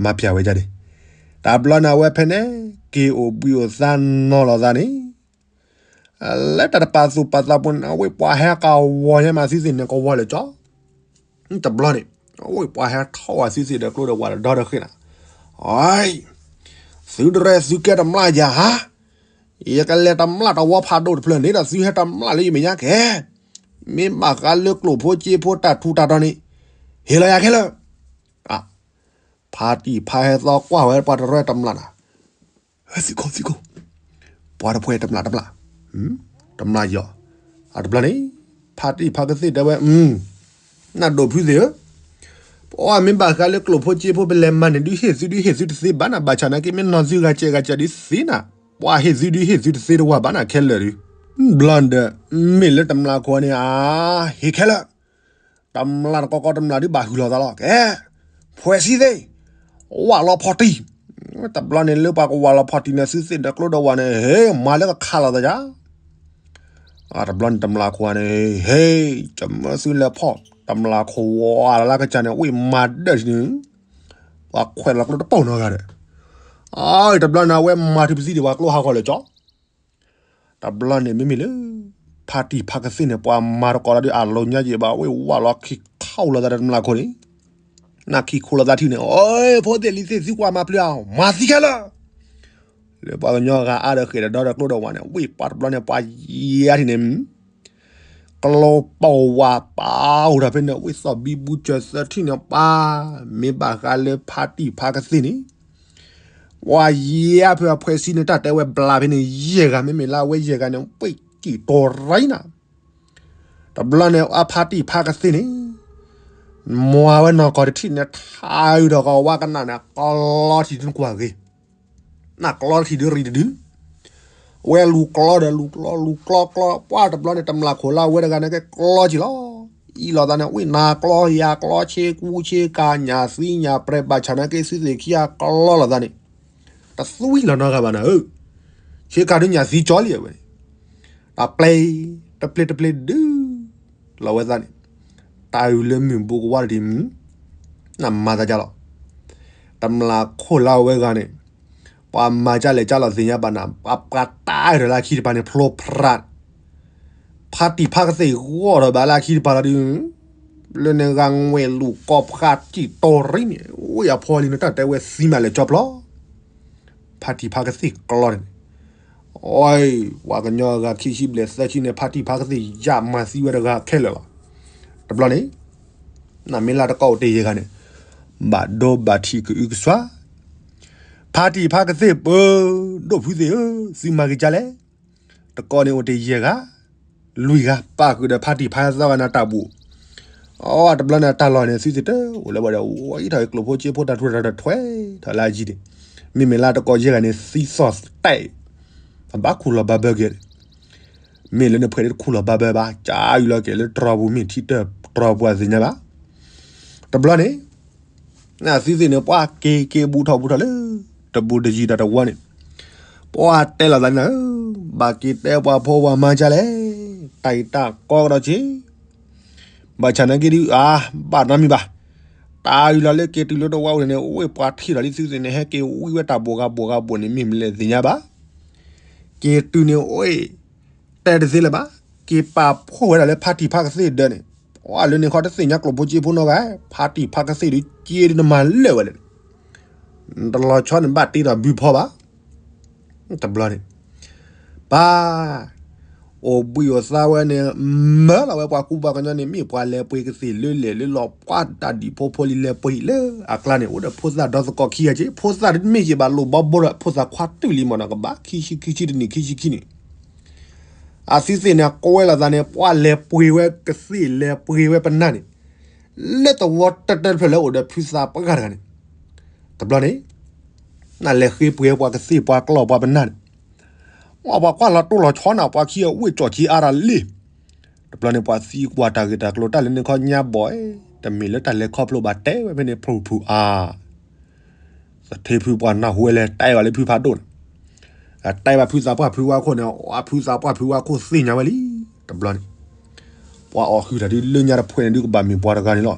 မၤပျၢ်ဝဲဒၣ်န့ၣ်, တဘျီန့ၣ်အဝဲဖဲန့ၣ် က့ၤအိၣ်ဘှံးအိၣ်သါနီၤလီၤသးန့ၣ် လၢတၢ်တပာ်သူၣ်ပာ်သးပူၤန့ၣ် အဝဲပှၤဟဲကဝီၤညါမးသုသ့ၣ်န့ၣ် ကဝီၤလၢာ်ကၠီ, တဘျီန့ၣ် အဝဲပှၤဟဲထီၣ်ဝဲသုသ့ၣ်ဒီးကျိဒီးဝးဒီးဒီတဃ့နၤ, အ, သုတရဲၣ်သုကဲတမျၢ်ယၤဧါ, ယကလဲၤတမျၢ်တဝီဖးဒိၣ်တဖျၢၣ်န့ၣ်ဒီး သုဟဲတမျၢ်လၢယမဲာ်ညါကဲ, မ့ၢ်ဘၣ်ဃးလၢကျိာ်ဖိစ့ဖိတၢ်ထူးတၢ်တီၤန့ၣ်, ဟ့ၣ်လီၤယၤခဲလၢာ် ဖါတံၢ်ဖါဟဲသီကွၢ်ဝဲပှၤတရဲၣ်တမျၢ်နၤ, သုခိၣ်သုခိၣ်, ပှၤတဖှဲးတမျၢ်တမျၢ်, တမျၢ်ယီၤ, အတဘျီန့ၣ်, ဖါတံၢ်ဖါကသ့ၣ်တဲဝဲ, နဒိၣ်ဖုသ့ၣ်ဧၢ, ပ ပှၤမ့ၢ်ဘၣ်ဃးလၢကျိာ်ဖိစ့ဖိ ပလဲၤမၤန့ၣ်ဒုး ဟ့ၣ်သုဒုးဟ့ၣ်သုတသ့ဘၣ်နၤ, ဘၣ်ဆၣ်နာ်က့ မ့ၢ်နီၢ်သုဂၤစဲးဂၤစဲးဒုးသ့နၤ, ပှၤဟ့ၣ်သုဒုးဟ့ၣ်သုတသ့တဝၤဘၣ်နၤခဲလၢာ်ဒုး. ဘျီဒီး မ့ၢ်လၢတမျၢ်ခိၣ်န့ၣ် အါ ဟ့ၣ်ခဲလၢာ်, တမျၢ်တကီကီတမျၢ်ဒုး ဘၣ်ဟုၣ်လီၤသးလီၤ. ကဲ ဖှဲးစံသ့ၣ်, ဝၢ်လီၤဖီၣ်တံၢ်, တဘျီန့ၣ် လၢပှၤကဝၢ်လီၤဖီၣ်တံၢ်န့ၣ် သုသ့ၣ်ဒီးကျိဒီးဝၢ်န့ၣ် ဟ့ၣ်မၤလၢကခးလိာ်သးယါ. တဘျီန့ၣ် တမျၢ်ခိၣ်န့ၣ် ဟ့ၣ် ကမၢသုလဲၤဖီၣ်, တမျၢ်ခိၣ်ဝါလၢကစၢ်န့ၣ် ဝံၣ်မၤဒၢးထံန့ၣ်, ပှၤခွဲးလီၤကျိတပိာ်နီတဂၤဒီး, အါ တဘျီန့ၣ် အဝဲမၤထူပစံဒံး ပှၤကျိဟးဂီၤလၢာ်ကၠီ. တဘျီန့ၣ် မ့မ့ၢ်လၢ ဖါတံၢ်ဖါကသ့ၣ်န့ၣ် ပှၤမၤတကိးလီၤဒုး အလိၤညါယံာ်ဘၣ် ဝံၣ်ဝါလီၤခံခးလိာ်သးဒီးတမျၢ်ခိၣ်န့ၣ်, နၢ်ခံခူလိာ်သးထံန့ၣ်, အိ ဖိသ့ၣ်လံၤသ့ၣ် သုကွၢ်မၤပျုၤဧါ, မၤသံခဲလၢာ်. လၢပှၤကညီဂၤအါဒီးဃဲးဒီးဒီဒီးကျိဒီးဝၢ်န့ၣ် ဝံၣ်ပှၤတဘျီန့ၣ် ပှၤယါထံန့ၣ် ကျိပိာ်ဝါပာ်အိၣ်ထီၣ်ဖဲန့ၣ် ဝံၣ်သီၣ်ဘံဘူစၢၤသၢထံၣ်န့ၣ်ပၢ်, မ့ၢ်ဘၣ်ဃးလၢဖါတံၢ်ဖါကသ့ၣ်န့ၣ်, ပှၤယါဖဲအဖှဲးစံန့ၣ် တၢ်တဲဝဲဘျါဖဲန့ၣ် ယဲၢ်ဂၤ မ့မ့ၢ်လၢအဝဲယဲၢ်ဂၤန့ၣ် ဝံၣ်ကံၣ်တိၤရံနၤ. တဘျီန့ၣ် အဖါတံၢ်ဖါကသ့ၣ်န့ၣ် မွၤဝဲနီၢ်ကီၢ်တထံၣ်န့ၣ် ထါအုးဒီးကဝါကနၣ်န့ၣ် ကျီထံၣ်တနကွၢ်ဂ့ၤ, နၢ်ကျီထံၣ်ဒုးရံၣ်တဒု ဝဲလူၤကျီဒီးလူၤကျီ လူၤကျီကျီ ပှၢ်တဘျီန့ၣ် တမျၢ်ခိၣ်လၢအဝဲတဂၤန့ၣ် ကဲကျီကံၣ်လီၤ. အံၤလိာ်သးန့ၣ် ဝံၣ်နၤကျီ ယၤကျီ ဆ့ကူဆ့ကၤ ညၣ်သံညၣ်ပြဲး ဘၣ်ဆၣ်နာ်က့ သုသ့ၣ်ခံဂၤကျီလိာ်သးန့ၣ် တသွံလီၤနီတဂၤဘၣ်နၤဧၢ, ဆ့ကၤဒုးညၣ်သံကၠီလံဝဲန့ၣ်, တပျဲ တပျဲတပျဲဒုး လီၤဝဲသးန့ၣ်, တၢ်အုးလၢမုၢ်ဘူးကဝါတထံၣ်မုၢ် နမၤသးကလီၤ. တမျၢ်ခိၣ်လၢအဝဲဂၤန့ၣ် ပှၤမၤကလဲၣ်ကလီၤသ့ၣ်ညါဘၣ်နၤ, ပှၤပှၤတၢ်အုးဒီးလၢခံတပၤန့ၣ် ဖျိဖရး, ဖါတံၢ်ဖါကသ့ၣ်ဂီၢ်ထီၣ်ဘၣ်လၢခံတပၤလီၤဒုး, လၢန့ၣ်ဂၤငွဲၣ်လူၤကိးဖးကံၣ်တိၤရံန့ၣ် ဝံၣ်အဖီလံၤန့ၣ် တၢ်တဲဝဲသံမးလဲၣ်ကၠီဖျီ ဖါတံၢ်ဖါကသ့ၣ်ကျီန့ၣ်, အိ ပှၤကညီအဂၤခံဆံဘျဲၣ်သၢဆံန့ၣ် ဖါတံၢ်ဖါကသ့ၣ်ယၢ်မၤသံဝဲတဂၤခဲလၢာ်လီၤ. တဘျီန့ၣ် နမ့ၢ်လၢတကိးအိၣ်တ့ၢ်ယဲၢ်ဂၤန့ၣ် ဘၣ်ဒိဘၣ်ထံးကအုကစွါ, ဖါတံၢ်ဖါကသ့ၣ်ပၢၤ ဒိၣ်ဖုသ့ၣ်ဧၢ, သုမၤက့ၤကလဲၣ်. တကိးန့ၣ်အိၣ်တ့ၢ်ယဲၢ်ဂၤ လွံၢ်ဂၤ ပာ်ဃုာ်ဒီးဖါတံၢ်ဖါသၢဂၤန့ၣ်တၢ်ဘူၣ်, အတဘျီန့ၣ်တၢ်လီၢ်န့ၣ် သုသ့ၣ်တအိၣ်လၢၤဘၣ်ဒီး ဝံၣ်ထီၣ်ကျိာ်ဖိစ့ဖိတၢ်ထူးတၢ်တီၤထွဲထီၣ်လၢအယံၤန့ၣ်, မ့မ့ၢ်လၢတကိးယဲၢ်ဂၤန့ၣ် သံသီၣ်တဲာ်, အဘၣ်ခူၣ်လီၤဘၣ်ဘၢက့ၤ, မ့ၢ်လၢနဖှဲးတခူၣ်လီၤဘၣ်ဘၢဘၣ် ကၢ်အုးလီၤက့ၤလၢတြီပူၤ မ့ၢ်ထံတြီပူၤအသ့ၣ်ညါဘၣ်. တဘျီန့ၣ် နသုသ့ၣ်န့ၣ် ပှၤက့ၤက့ၤဘူးထီၣ်ဘူးထီၣ်လၢ တဘူးတယံၤဒီးတဝီန့ၣ်, ပှၤတဲလီၤသးန့ၣ်, ဘၣ်က့ၤတဲပှၤဖိပှၤမါကလဲၣ်, တၢ်အံၤတၢ်ကီကဒီးက့ၤ, ဘၣ်ဆၣ်နာ်က့ဒုး အါ ဘၣ်နီတမံၤဘၣ်, တၢ်အုးလီၤလၢက့ၤတုၤလၢတဝီအိၣ်န့ၣ် အိၣ်ပှၤထံၣ်လီၤလံသုသ့ၣ်န့ၣ် ဟဲက့ၤဝံဝဲတၢ်ဘိၣ်ဂၤဘိၣ်ဂၤဘိၣ်န့ၣ် မ့ၢ်မနုၤလဲၣ်သ့ၣ်ညါဘၣ်. က့ၤတုၤန့ၣ်အိၣ် တဲတသ့လၢၤဘၣ်, က့ၤပာ်ဖှိၣ်ဝဲဒၣ်လၢဖါတံၢ်ဖါကသ့ၣ်ဒၢးန့ၣ်, ပှၤလၢန့ၣ်ခီတသ့ၣ်ညါကျိာ်ဖိစ့ဖိနီတဂၤ, ဖါတံၢ်ဖါကသ့ၣ်ဒုးက့ဒုးနမၤလၢာ်ဝဲလဲၣ်, တလီၤဆီန့ၣ်ဘၣ်တ့ထီၣ်ဘုဖီဘၣ်. တဘျီန့ၣ် ပၢ် အိၣ်ဘှံးအိၣ်သါဝဲန့ၣ် မၢလီၤဝဲပှၤကူပှၤကညီန့ၣ် မ့ၢ်ပှၤလဲၤပှ့ၤကသ့ၣ်လၢလဲၣ်လၢလီၤ ပှၤတၢ်ဒံၣ်ဖိဖိလံၤလဲၤပှ့ၤလၢအကျါန့ၣ် အိၣ်ဒီးဖိသၣ်ဒီသကိးခံဂၤက့, ဖိသၣ်တမ့ၢ်က့ၤဘၣ်လိၣ်ဘီဘိဒီး ဖိသၣ်ခွါတုၤလံမ့ၢ်နီၤ ကဘၣ်ခံဆံခံဆံတနံၣ်ခံဆံခံနံၣ် အသုသ့ၣ်န့ၣ် ကွဲလိာ်သးန့ၣ် ပှၤလဲၤပှ့ၤဝဲကသ့ၣ်လဲၤပှ့ၤဝဲပနၢ်န့ၣ် လၢသဝီတၢတၢတဖျၢၣ်လၢအိၣ်ဒီးဖုသးပှၢ်တဂၤန့ၣ်, တဘျီန့ၣ် နလဲၤဃ့ပှ့ၤပှၤကသ့ၣ်ပှၤကျီၢ်ပှၤပနၢ်န့ၣ်, ပှၤကွၢ်လီၤတိၢ်လီၤဆီနၤ ပှၤခံဂၤဝ့ၢ်ကၠီၣ်က့အါတၢ်လံ. တဘျီန့ၣ် ပှၤသံကွၢ်တၢ်ဂ့ၢ်တၢ်ကျိၤတၢ်လၢန့ၣ်ခီညါဘီၣ်, တမ့ၢ်လၢတၢ်လဲၤခီဖျိဘၣ်တဲဝဲဖဲန့ၣ် ဖုဖုအါ သထ့ဖုပှၤနၢ်ဟူဝဲလဲၣ် တဲဘၣ်လၢဖုဖးဒိၣ်န့ၣ်, တဲဘၣ်ဖုသးပှၢ်ဖုဝါခိၣ်န့ၣ် အဖုသးပှၢ်ဖုဝါခိၣ်သ့ၣ်ညါဝဲလံ. တဘျီန့ၣ် ပှၤအီၣ်ဟုၣ်တၢ်ဒုးလၢညါတဖှဲးန့ၣ်ဒုးကဘၣ်မ့ၢ်ပှၤတဂၤန့ၣ်လီၤ.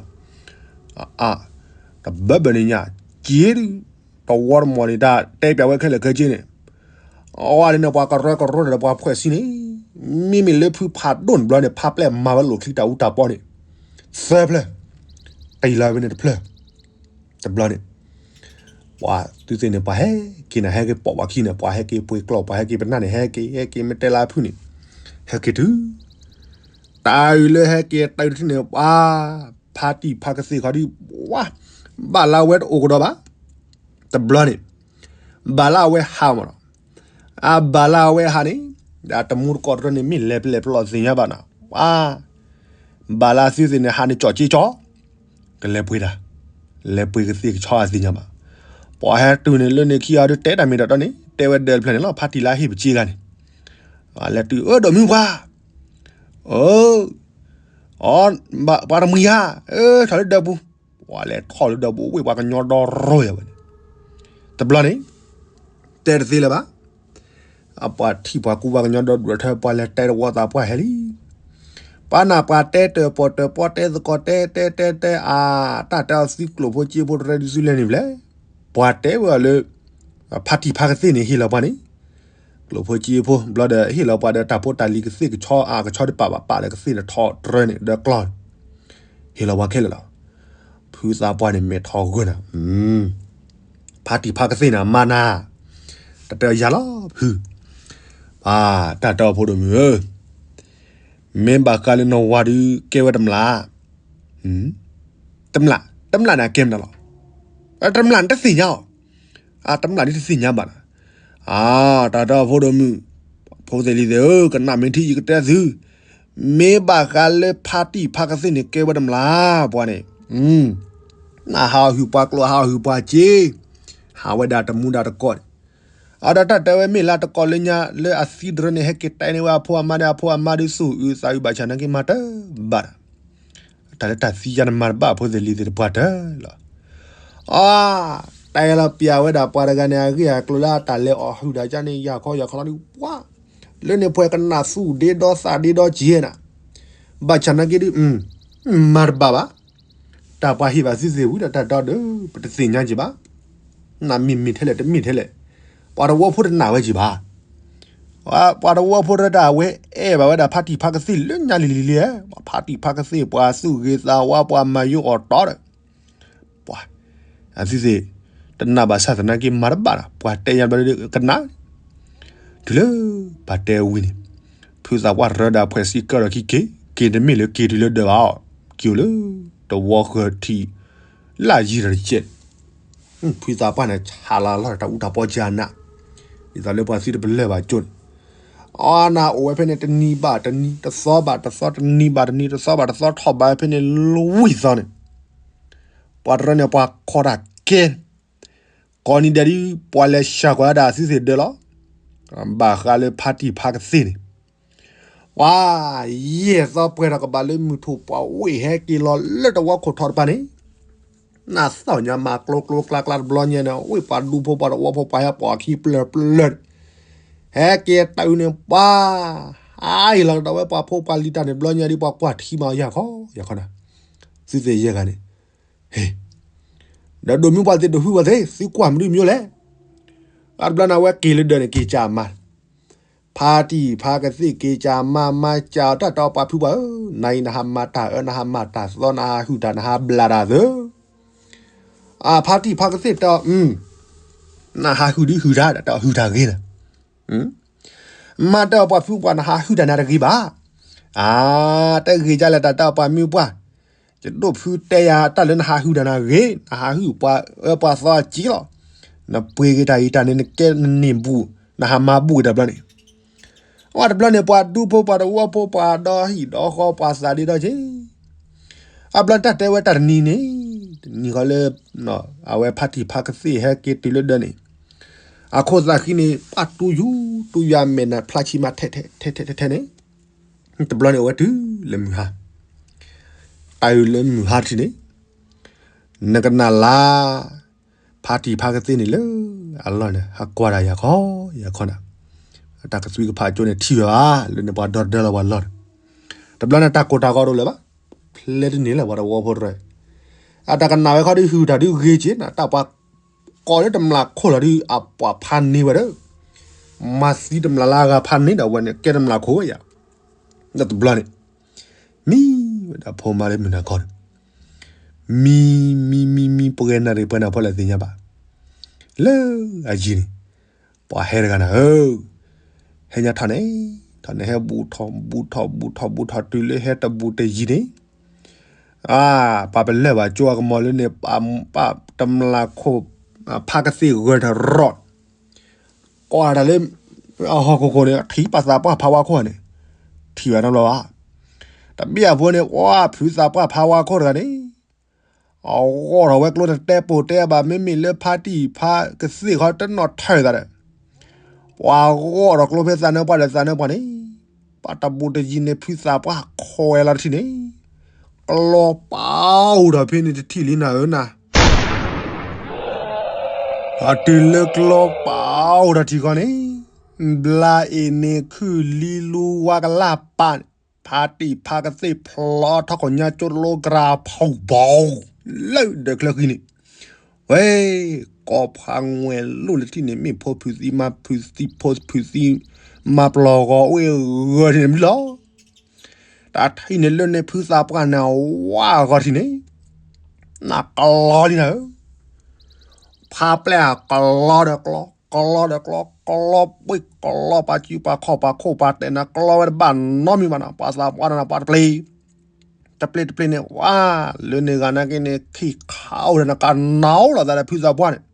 အါ တဘၢဘၢန့ၣ်ညါ က့ဒုး တဝီတမီၢ်န့ၣ် တၢ်တဲပၠးဝဲခဲလၢာ်ခဲဆ့န့ၣ်, အဝဲန့ၣ်န့ၣ် ပှၤကရၢကရိဒီးပှၤဖှဲးစံန့ၣ်, မ့မ့ၢ်လၢဖုဖးဒိၣ်န့ၣ်ဘျီန့ၣ် ဖးပျဲၢ်မၤဝဲလိာ်ချံတၢ်အူတၢ်ပီန့ၣ် သၢဖျၢၣ်, တယံၤလၢဝဲန့ၣ်တဖျၢၣ်, တဘျီန့ၣ် ပှၤသုသ့ၣ်န့ၣ် ပှၤဟဲက့ၤန့ၣ် ဟဲက့ၤပိာ်ပှၤခံန့ၣ် ပှၤဟဲက့ၤပှ့ၤကျီၢ် ပှၤဟဲက့ၤပနၢ်န့ၣ် ဟဲက့ၤ ဟဲက့ၤမ့ၢ်တဲလၢအဖုန့ၣ် ဟဲက့ၤတုၤ တၢ်အုၣ်လၢဟဲက့ၤတၢ်အုၣ်တထံၣ်န့ၣ် ပှၤ ဖါတံၢ်ဖါကသ့ၣ်ခီဒုး ပှၤ ဘၣ်လၢအဝဲတအိၣ်ကဒီးဘၣ်, တဘျီန့ၣ် ဘၣ်လၢအဝဲဟးမးနီၤ, အဘၣ်လၢအဝဲဟးန့ၣ် ဒီးတမူတကိးတရၢန့ၣ် မ့ၢ်လဲၤပလဲၤပလီၢ်သ့ၣ်ညါဘၣ်နီၤ ပှၤ ဘၣ်လၢသုသ့ၣ်န့ၣ် ဟးန့ၣ်ကၠီၣ်က့ကၠီၣ် ကလဲၤပှ့ၤတၢ် လဲၤပှ့ၤကသ့ၣ်ကဆီအသ့ၣ်ညါဘၣ်. ပှၤဟဲတုၤန့ၣ်လၢန့ၣ်ခံဂၤဒုးတဲတၢ်မ့ၢ်တၢ်တီန့ၣ် တဲဝဲဒၢးတဖျၢၣ်န့ၣ်လီၤ ဖါတံၢ်လၢအဟ့ၣ်ပစ့ဂၤန့ၣ်, လဲၤတုၤ အၢ ဒိၣ်မုၢ်ပှၤ, အၢ, အီ, ပှၤတမှံၤဧါ, အၢ ထီၣ်လၢဒၢးပူၤ, ပှၤလဲၤထီၣ်လၢဒၢးပူၤ ဝ့ၢ်ပှၤကညီဒီရိယၤဝဲန့ၣ်, တဘျီန့ၣ် တဲတသ့လၢၤဘၣ်. အပှၤထံၣ်ပှၤကူပှၤကညီဒီဒူၣ်ဒီထၢ ပှၤလဲၤတဲတဝီသးပှၢ်ဟဲလံ. ပှၤနၢ်ပှၤတဲတၢၢ်ပီၢ်တၢၢ်ပီတဲသကိးတဲတဲတဲတဲ အါ တၢ်တဲအီၤသုကျိာ်ဖိစ့ဖိတရၢဒုးသုလဲၤန့ၣ်ဖျဲၣ်, ပှၤတဲဝဲအီၤလၢ ဖါတံၢ်ဖါကသ့ၣ်န့ၣ် ဟ့ၣ်လီၤပှၤန့ၣ်, ကျိာ်ဖိစ့ဖိ ဘျီဒီးဟ့ၣ်လီၤပှၤဒီးတၢ်ဖိတၢ်လံၤကသ့ၣ်ကဆီ အကဆီတပာ်ဘၣ် ပာ်လၢကသ့ၣ်န့ၣ်ထီတရၢန့ၣ် ဒီးကျီၢ်န့ၣ် ဟ့ၣ်လီၤပှၤခဲလၢာ်လီၤ. ဖုသးပှၢ်န့ၣ်မဲာ်ထီၣ်ဂၢၢ်နၤ, ဖါတံၢ်ဖါကသ့ၣ်န့ၣ် အမါနၤ, တၢ်တဲအီၤယၤလီၤဖု, တၢ်တဲအီၤဖိဒိၣ်မုၣ်ဧၢ, မ့ၢ်ဘၣ်ဃးလၢနဝၤဒုးကဲဝဲတမျၢ်, တမျၢ် တမျၢ်န့ၣ်အကဲမနုၤလီၤ, တမျၢ်န့ၣ်တသ့ၣ်ညါအီၤ, တမျၢ်ဒုးတသ့ၣ်ညါဘၣ်နၤ, တၢ်တဲအီၤဖိဒိၣ်မုၣ်, ဖိသ့ၣ်လံၤသ့ၣ်ဧၢ ကနၣ်မ့ၢ်ထံယကတဲသု, မ့ၢ်ဘၣ်ဃးလၢဖါတံၢ်ဖါကသ့ၣ်န့ၣ် ကဲဝဲတမျၢ်ပှၤန့ၣ်, နဟးဟုၣ်ပှၤကျိာ် ဟးဟုၣ်ပှၤစ့, ဟးဝဲဒၣ်တမူဒါတကိးန့ၣ်, အဒီးတၢ်တဲဝဲမ့ၢ်လၢတကိးလၢညါလၢအသံတရၢန့ၣ် ဟဲက့ၤတဲန့ၢ်ဝဲအဖိအမါဒီး အဖိအမါဒုးသူၣ်အုးသးအုးဘၣ်ဆၣ်နာ်က့မၤတၢ်ဘၣ်ဒီး, တၢ်လၢတၢ်သံယါနမၤတဘၣ်ဖိသ့ၣ်လံၤသ့ၣ်တပှၢ်တၢၢ်လီၤ. အါ, တဲလီၤပျၢ်ဝဲဒၣ်ပှၤတဂၤန့ၣ် အဂ့ၢ်အကျိၤလၢအတၢ်လဲၤအီၣ်ဟုၣ်တၢ်ကန့ၣ် ယၤခီယၤခီလီၤဒုးပှၤ, လၢန့ၣ်ပှၤကနၣ်သူၣ်ဒ့ဒီသးဒ့ဒီက့ၤနၤ, ဘၣ်ဆၣ်နာ်က့ဒုး မၤတဘၣ်ဘၣ်. တၢ်ပှၤဟ့ၣ်ဘၣ်သုသ့ၣ်ဝံၤဒီးတၢ်ဒီဒီး ပတသ့ၣ်ညါက့ၤဘၣ်. နမ့ၢ်မ့ၢ်ထဲလဲၣ်တမ့ၢ်ထဲလဲၣ်, ပှၤတဝီဖိတနာ်ဝဲက့ၤဘၣ်. ပှၤတဝီဖိတၢ်တၢ်အဝဲအဲၣ်ဘၣ်ဝဲဒၣ်ဖါတံၢ်ဖါကသ့ၣ်လၢညါလံၤလံၤလံၤ, ဖါတံၢ်ဖါကသ့ၣ်ပှၤသူၣ်ဂ့ၤသးဝါပှၤမၤယိအီၣ်တီဒီး, ပှၤ, အသုသ့ၣ်, တနာ်ဘၣ်ဆၣ်သနာ်က့မၤတဘၣ်ဒီး ပှၤတဲညါဘျီဒုးကနၣ် တုၤလၢပှၤတဲဝံၤန့ၣ်, ဖုသးပှၢ်ရၢဒၣ်ဖှဲးစံးကၢထီၣ်ခံက့ၤ, က့ၤတမ့ၢ်လၢက့ၤတုၤလၢဒၢးဘၣ်အီၤ, က့ၤအိၣ်လၢတဝီဃၢၤထံး, လၢယံၤတကဲး, ဖုသးပှၢ်န့ၣ် ဆးလီၤလီၤတၢ်အူတၢ်ပီကနၣ်, ဒ်သိးလၢပှၤသံတပလၢၢ်ဘၣ်ကၠိန့ၣ်, အီနၤအိၣ်ဝဲဖဲန့ၣ် တနံၤဘၣ်တနံၤ တသီဘၣ်တသီ တနံၤဘၣ်တနံၤ တသီဘၣ်တသီ ထီၣ်ဘးဖဲန့ၣ် လွံၢ်သီန့ၣ်, ပှၤတရၢန့ၣ် ပှၤခီတၢ်ကဲ ကိးနံၤဒဲးဒ် ပှၤလဲၤဆှၢကွၢ်ဒၣ်အသုသ့ၣ်ဒၢးလီၤ. ဘၣ်ဃးလၢဖါတံၢ်ဖါကသ့ၣ်န့ၣ်, ပှၤ, ယဲၢ်သီပှဲၤထီၣ်ကဘၣ်လၢမုၢ်ထူၣ်ပှၤဝ့ၢ်ဟဲက့ၤလီၤလၢတဝီခိၣ်ထီတဖၣ်န့ၣ်, နသီၣ်ညါမၤကျိကျိကျါကျါတဘျီညါန့ၣ် ဝ့ၢ်ပှၤဒူဖိပှၤတဝီဖိပှၤဟဲပိာ်အခံပျၢၤပျၢၤန့ၣ်, ဟဲက့ၤတၢ်အုးန့ၣ် ပှၤ, ဟးအံၤလီၤကဒီးဝဲပှၤဖိပှၤလံၤတၢ်န့ၣ်တဘျီညါဒ် ပှၤကွၢ်ထံမၤအီၤယၢ်ခီယၢ်ခီနၤ, သုသ့ၣ်ယဲၢ်ဂၤန့ၣ် ဒီးဒိၣ်မုၢ်ပှၤသ့ၣ်ဒိၣ်ဟုပှၤသ့ၣ် သုကွၢ်မနုၤမံၤလဲၣ်. အတဘျီန့ၣ် အဝဲက့ၤလၢဒၢးန့ၣ် က့ၤကၢ်မါ, ဖါတံၢ်ဖါကသ့ၣ်က့ၤကၢ်မါ မါကၢ်တၢ်တဲအီၤပှၤဖုပှၤဧၢ, နၤအံၤနဟးမၤတၢ်အၢ နဟးမၤတၢ်သီ နဟးဟုၣ်တၢ် နဟးဘျးတၢ်သၢ အဖါတံၢ်ဖါကသ့ၣ်တဲအီၤ, နဟးဟုၣ်ဒုးဟုၣ်တၢ် တၢ်ဟုၣ်တၢ်ဂ့ၤနၤ, မါတဲအီၤပှၤဖုပှၤ နဟးဟုၣ်တၢ်နၤတဂ့ၤဘၣ်. အါ, တဂ့ၤဒ်လဲၣ် တၢ်တဲအီၤပှၤမုၢ်ပှၢ်, ယဒိၣ်ဖုတဲယၤတၢ်လၢနဟးဟုၣ်တၢ်နၤဂ့ၤ, နဟးဟုၣ်ပှၤအၢပှၤသီအက့လီၤ. နပှ့ၤက့ၤတၢ်အံၤတၢ်န့ၣ် နကဲနန့ၢ်ဘူၣ် နဟးမၤဘူၣ်က့ၤတၢ်ဘျီန့ၣ် အဝဲတဘျီန့ၣ် ပှၤဒူဖိပှၤတဝီဖိ ပှၤဒီဟံၣ်ဒီဃီ ပှၤသးဒ့ဒီက့ၤ, အဘျီတၢ်တဲဝဲတၢ်တနံၤန့ၣ်, တနံၤဃီလၢ အဝဲဖါတံၢ်ဖါကသ့ၣ်ဟဲက့ၤတုၤလၢဒၢးန့ၣ်, အခိၣ်သးဃံန့ၣ် ပှၤတူၢ်ယူၤတူၢ်ယွၤမဲာ်နၤဖျါဆံမးထဲထဲထဲထဲန့ၣ်, တဘျီန့ၣ် အဝဲတုၤလၢမုၢ်ဟါ, တၢ်အုးလၢမုၢ်ဟါတထံၣ်န့ၣ်, နကနၣ်လါ ဖါတံၢ်ဖါကသ့ၣ်န့ၣ်လၢအလီၢ်န့ၣ် ဟးကွၢ်တၢ်ယၤခီယၤခီနၤ, အတၢ်ကသွံကဖးကၠိန့ၣ်ထံၣ်ဝဲဘၣ် လၢန့ၣ်ပှၤဒီတဒၢလီၤပှၤလီၢ်န့ၣ်, တဘျီန့ၣ်တၢ်ကိၢ်တၢ်ဂီၤတအိၣ်လၢၤဘၣ်, ဖျဲတန့ၢ်လၢၤပှၤတဝီဖိတရၢ, အတၢ်ကနၣ်ဝဲခီဒုးဟုၣ်တၢ်ဒုးဂ့ၤက့ၤနၤ တၢ်ပှၤကိးလၢတမျၢ်ခိၣ်လီၤဒုး အပှၤဖးန့ၢ်ဝဲဒီး, မၤသံတမျၢ်လၢအဂၤဖးန့ၢ်ဒီးဝဲန့ၣ် ကဲတမျၢ်ခိၣ်ဝဲယၤ, ဒီးတဘျီန့ၣ် မံဝဲဒၣ်ဖိမါလၢမုၢ်နၤခီန့ၣ်, မံ, မံ, မံ, မံ ပှဲၤနၣ်ရံၣ်ပှဲၤနၣ်ဖီလဲၣ်သ့ၣ်ညါဘၣ်, လၢအယံၤန့ၣ်, ပှၤဟဲတဂၤနၤဧၢ, ဟဲညါထီၣ်န့ၣ်, ထီၣ်န့ၣ်ဟဲဘူးထီၣ်ဘူးထီၣ်ဘူးထီၣ်ဘူးထီၣ် ဘူးထီၣ်တုၤလၢဟဲတဘူးတယံၤန့ၣ်, အါ, ပှၤပလၢၢ်ဘၣ်ကၠိအကမီၤလၢန့ၣ်, ပှၤတမျၢ်ခိၣ်, ဖါကသ့ၣ်ဂၢၢ်တရီၣ် ကိးတၢ်လၢ အဟီၣ်ခိၣ်ခိၣ်န့ၣ် ထံၣ်ပှၤသးပှၢ်ဖးဝါခိၣ်န့ၣ်, ထံၣ်ဝဲနီတဘျီဘၣ်. တဘျီအဖိန့ၣ် ပှၤဖုသးပှၢ်ဖးဝါခိၣ်တဂၤန့ၣ်, အဂီၢ်ထီၣ်ဝဲကျိတတဲပိာ်တဲဘၣ် မ့မ့ၢ်လၢဖါတံၢ်ဖါကသ့ၣ်ခီတနီၣ်ထၢၣ်သးဒီး ပှၤဂီၢ်ထီၣ်ကျိဖဲသးနၢပှၢ်ဒီးသးနၢပှၢ်န့ၣ် ပှၤတဘူးတယံၤန့ၣ် ဖုသးပှၢ်ခွဲးလီၤတထံၣ်န့ၣ် ကျီပာ်အိၣ်ဒီးဖဲန့ၣ်တထံၣ်လံနၤဧၢနၤ အတုၤလၢကျီပာ်အိၣ်ဒီးထံၣ်ဃီန့ၣ် ဘျါအ့ၣ်န့ၣ်ခုၣ်လံလူဝါကလၢ်ပာ်န့ၣ် ဖါတံၢ်ဖါကသ့ၣ်ဖျီထီၣ်ခိၣ်ညါကၠိတလိကရၤဖီၣ်ဘီ လၢဒၢးချၢဃံန့ၣ် ဝဲ ကိးဖးငွဲၢ်လိၣ်လၢထံၣ်န့ၣ် မ့ၢ်ဖိဖုးသံမါဖုးသံဖိဖုးသံ မါပျီၢ်ဂီၤအိၣ်ဂၢၢ်ထံၣ်န့ၣ်မံလီၤ တၢ်ထံၣ်န့ၣ်လၢန့ၣ်ဖုသးပှၢ်န့ၣ် ဝါဂီၤထံၣ်န့ၣ် နၢ်ကလီလံနၤဧၢ ဖါပျဲၢ်အကလီဒီးကျီ ကလီဒီးကျီ ကျီပှ့ၢ်ကလီပှၤစုပှၤခီၣ်ပှၤခိၣ်ပှၤတဲနၤ ကျီဝဲတဘၣ်နီတမံၤဘၣ်နၤ ပှၤသးပှၢ်နၤ ပှၤတပျ့ၤ တပျ့ၤတပျ့ၤန့ၣ် ဝါ လၢန့ၣ်ဂၤနာ်က့န့ၣ် ခံခါအိၣ်ဒီးနကနီၢ်လိာ်သးဒီးဖုသးပှၢ်န့ၣ်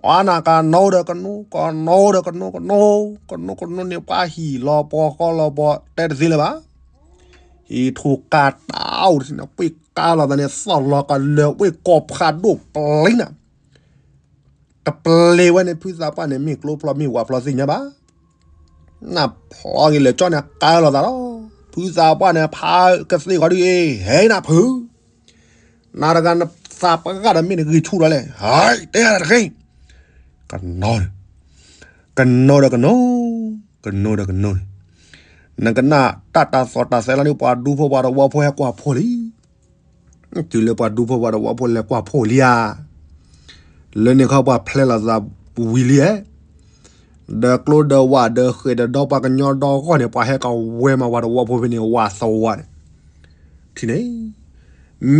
ဝါနကနီၢ်ဒီးကနိ ကနီၢ်ဒီးကနိ ကနိ ကနိ ကနိန့ၣ် ပှၤဟံၣ်လီၤပှီၢ်ဃီလီၤပှီၢ် တဲတသ့လၢၤဘၣ် ဟံၣ်ထူၣ်ကါတၢ်အိၣ်တထံၣ်န့ၣ် ပှ့ၢ်ကါလီၤသးန့ၣ် သီၣ်လီၤကလၢၤ ပှ့ၢ်ကိးဖးဒိၣ်ပျ့ၤနၤ တပျ့ၤဝဲန့ၣ် ဖုသးပှၢ်န့ၣ် မ့ၢ်ကျိဖျီမ့ၢ်ဝးဖျီသ့ၣ်ညါဘၣ် နၢ်ဖျီက့ၤလၢာ်ကၠီန့ၣ် ကါလီၤသးလီၤ ဖုသးပှၢ်န့ၣ် ဖါကသ့ၣ်ဃီဒ်အံၤ ဟဲနၢ်ဖု နၤတဂၤနသးပှၢ်ဒီးမ့ၢ်နဂံၢ်ဆူၣ်ဒီးလဲၣ် ဟဲ တဲတဂ့ၤ ကနိ ကနိဒီးကနိ ကနိဒီးကနိန့ၣ် နကနၣ်တၢ်တၢ်သီၣ်တၢ်သဲလီၤန့ၣ် ပှၤဒူဖိပှၤသဝီဖိဟဲကွၢ်ဖှိၣ်လံ တုၤလၢပှၤဒူဖိပှၤသဝီဖိလဲၤကွၢ်ဖှိၣ်လံဧါ လၢန့ၣ်ခီပှၤဖျဲလီၤသးဝံၤလံဧါ ဒီးကျိဒီးဝးဒီးဃဲၣ်ဒီးဒီပှၤကညီဒီဂီၢ်န့ၣ် ပှၤဟဲကဝဲမၤပှၤသဝီဖိဖဲန့ၣ် ဝးသဝီန့ၣ် ထံၣ်န့ၣ်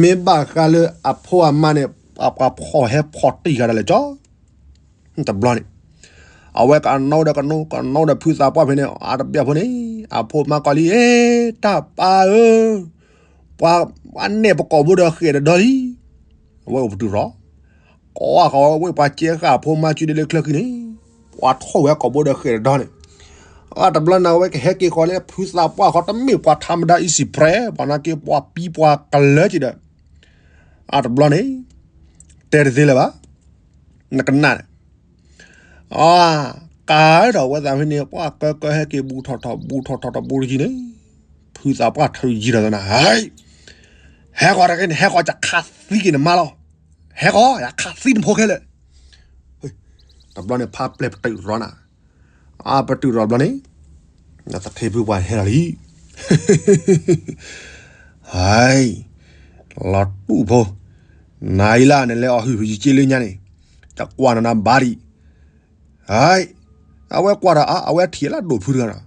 မ့ၢ်ဘၣ်ဃးလၢအဖိအမါန့ၣ် ပှၤဖီၣ်ဟဲဖီၣ်တံၢ်ဃာ်ဒီးလဲၣ်ကၠီ တဘျီန့ၣ် အဝဲကနိဒီးကနိ ကနိဒီးဖုသးပှၢ်ဖဲန့ၣ် အတဘျီဖိန့ၣ် အဖိမါကိးလံ အ့ တၢ်ပၢ်ဧၢ ပှၤ ပှၤနဲၣ်ပကိာ်ဘိဒီးဃဲၣ်ဒီးဒီလံ အဝဲအိၣ်ပတုာ်ရီ ကိးဃီဝဲပှၤကဲဃာ်အဖိမါစုဒ်လၢချၢဃံန့ၣ် ပှၤထီၣ်ဝဲကိာ်ဘိဒီးဃဲၣ်ဒီးဒီန့ၣ် အတဘျီန့ၣ် အဝဲကဟဲက့ၤဃီလၢဖုသးပှၢ်ဃီ တမ့ၢ်ပှၤထါမဒါ easy prey ပှၤနာ်က့ပှၤပံပှၤကလၢက့ၤဒီး အတဘျီန့ၣ် တဲတသ့လၢၤဘၣ် နကနၣ်န့ၣ် အကါဒီးဝဲသးဖဲန့ၣ် ပှၤကၢကၢဟဲက့ၤဘူးထီၣ်ထီၣ်ဘူးထီၣ်ထီၣ်တဘူးတယံၤန့ၣ် ဖုသးပှၢ်ထုးယံၤဒီးသနာ် ဟဲဃီတဂ့ၤန့ၣ် ဟဲဃီယခးသံက့ၤနမါလီၤ ဟဲဃီ ယခးသံနဖိခဲလၢာ် တဘျီန့ၣ် ဖါပျဲၢ်ပတုာ်ရီနၤ အပတုာ်ရီဘျီန့ၣ် သထ့ဖုပှၢ်ဟဲလီၤလံ ဟဲ လီၤတူၢ်ဖိ နၤအံၤလၢနလဲၤအီၣ်ဟုၣ်ဖုယက့လၢညါန့ၣ် တကွၢ်နၤနၤဘၣ်ဒံး ဟဲ အဝဲကွၢ်ဒီး အဝဲထံၣ်လၢဒိၣ်ဖုတဂၤနီၤ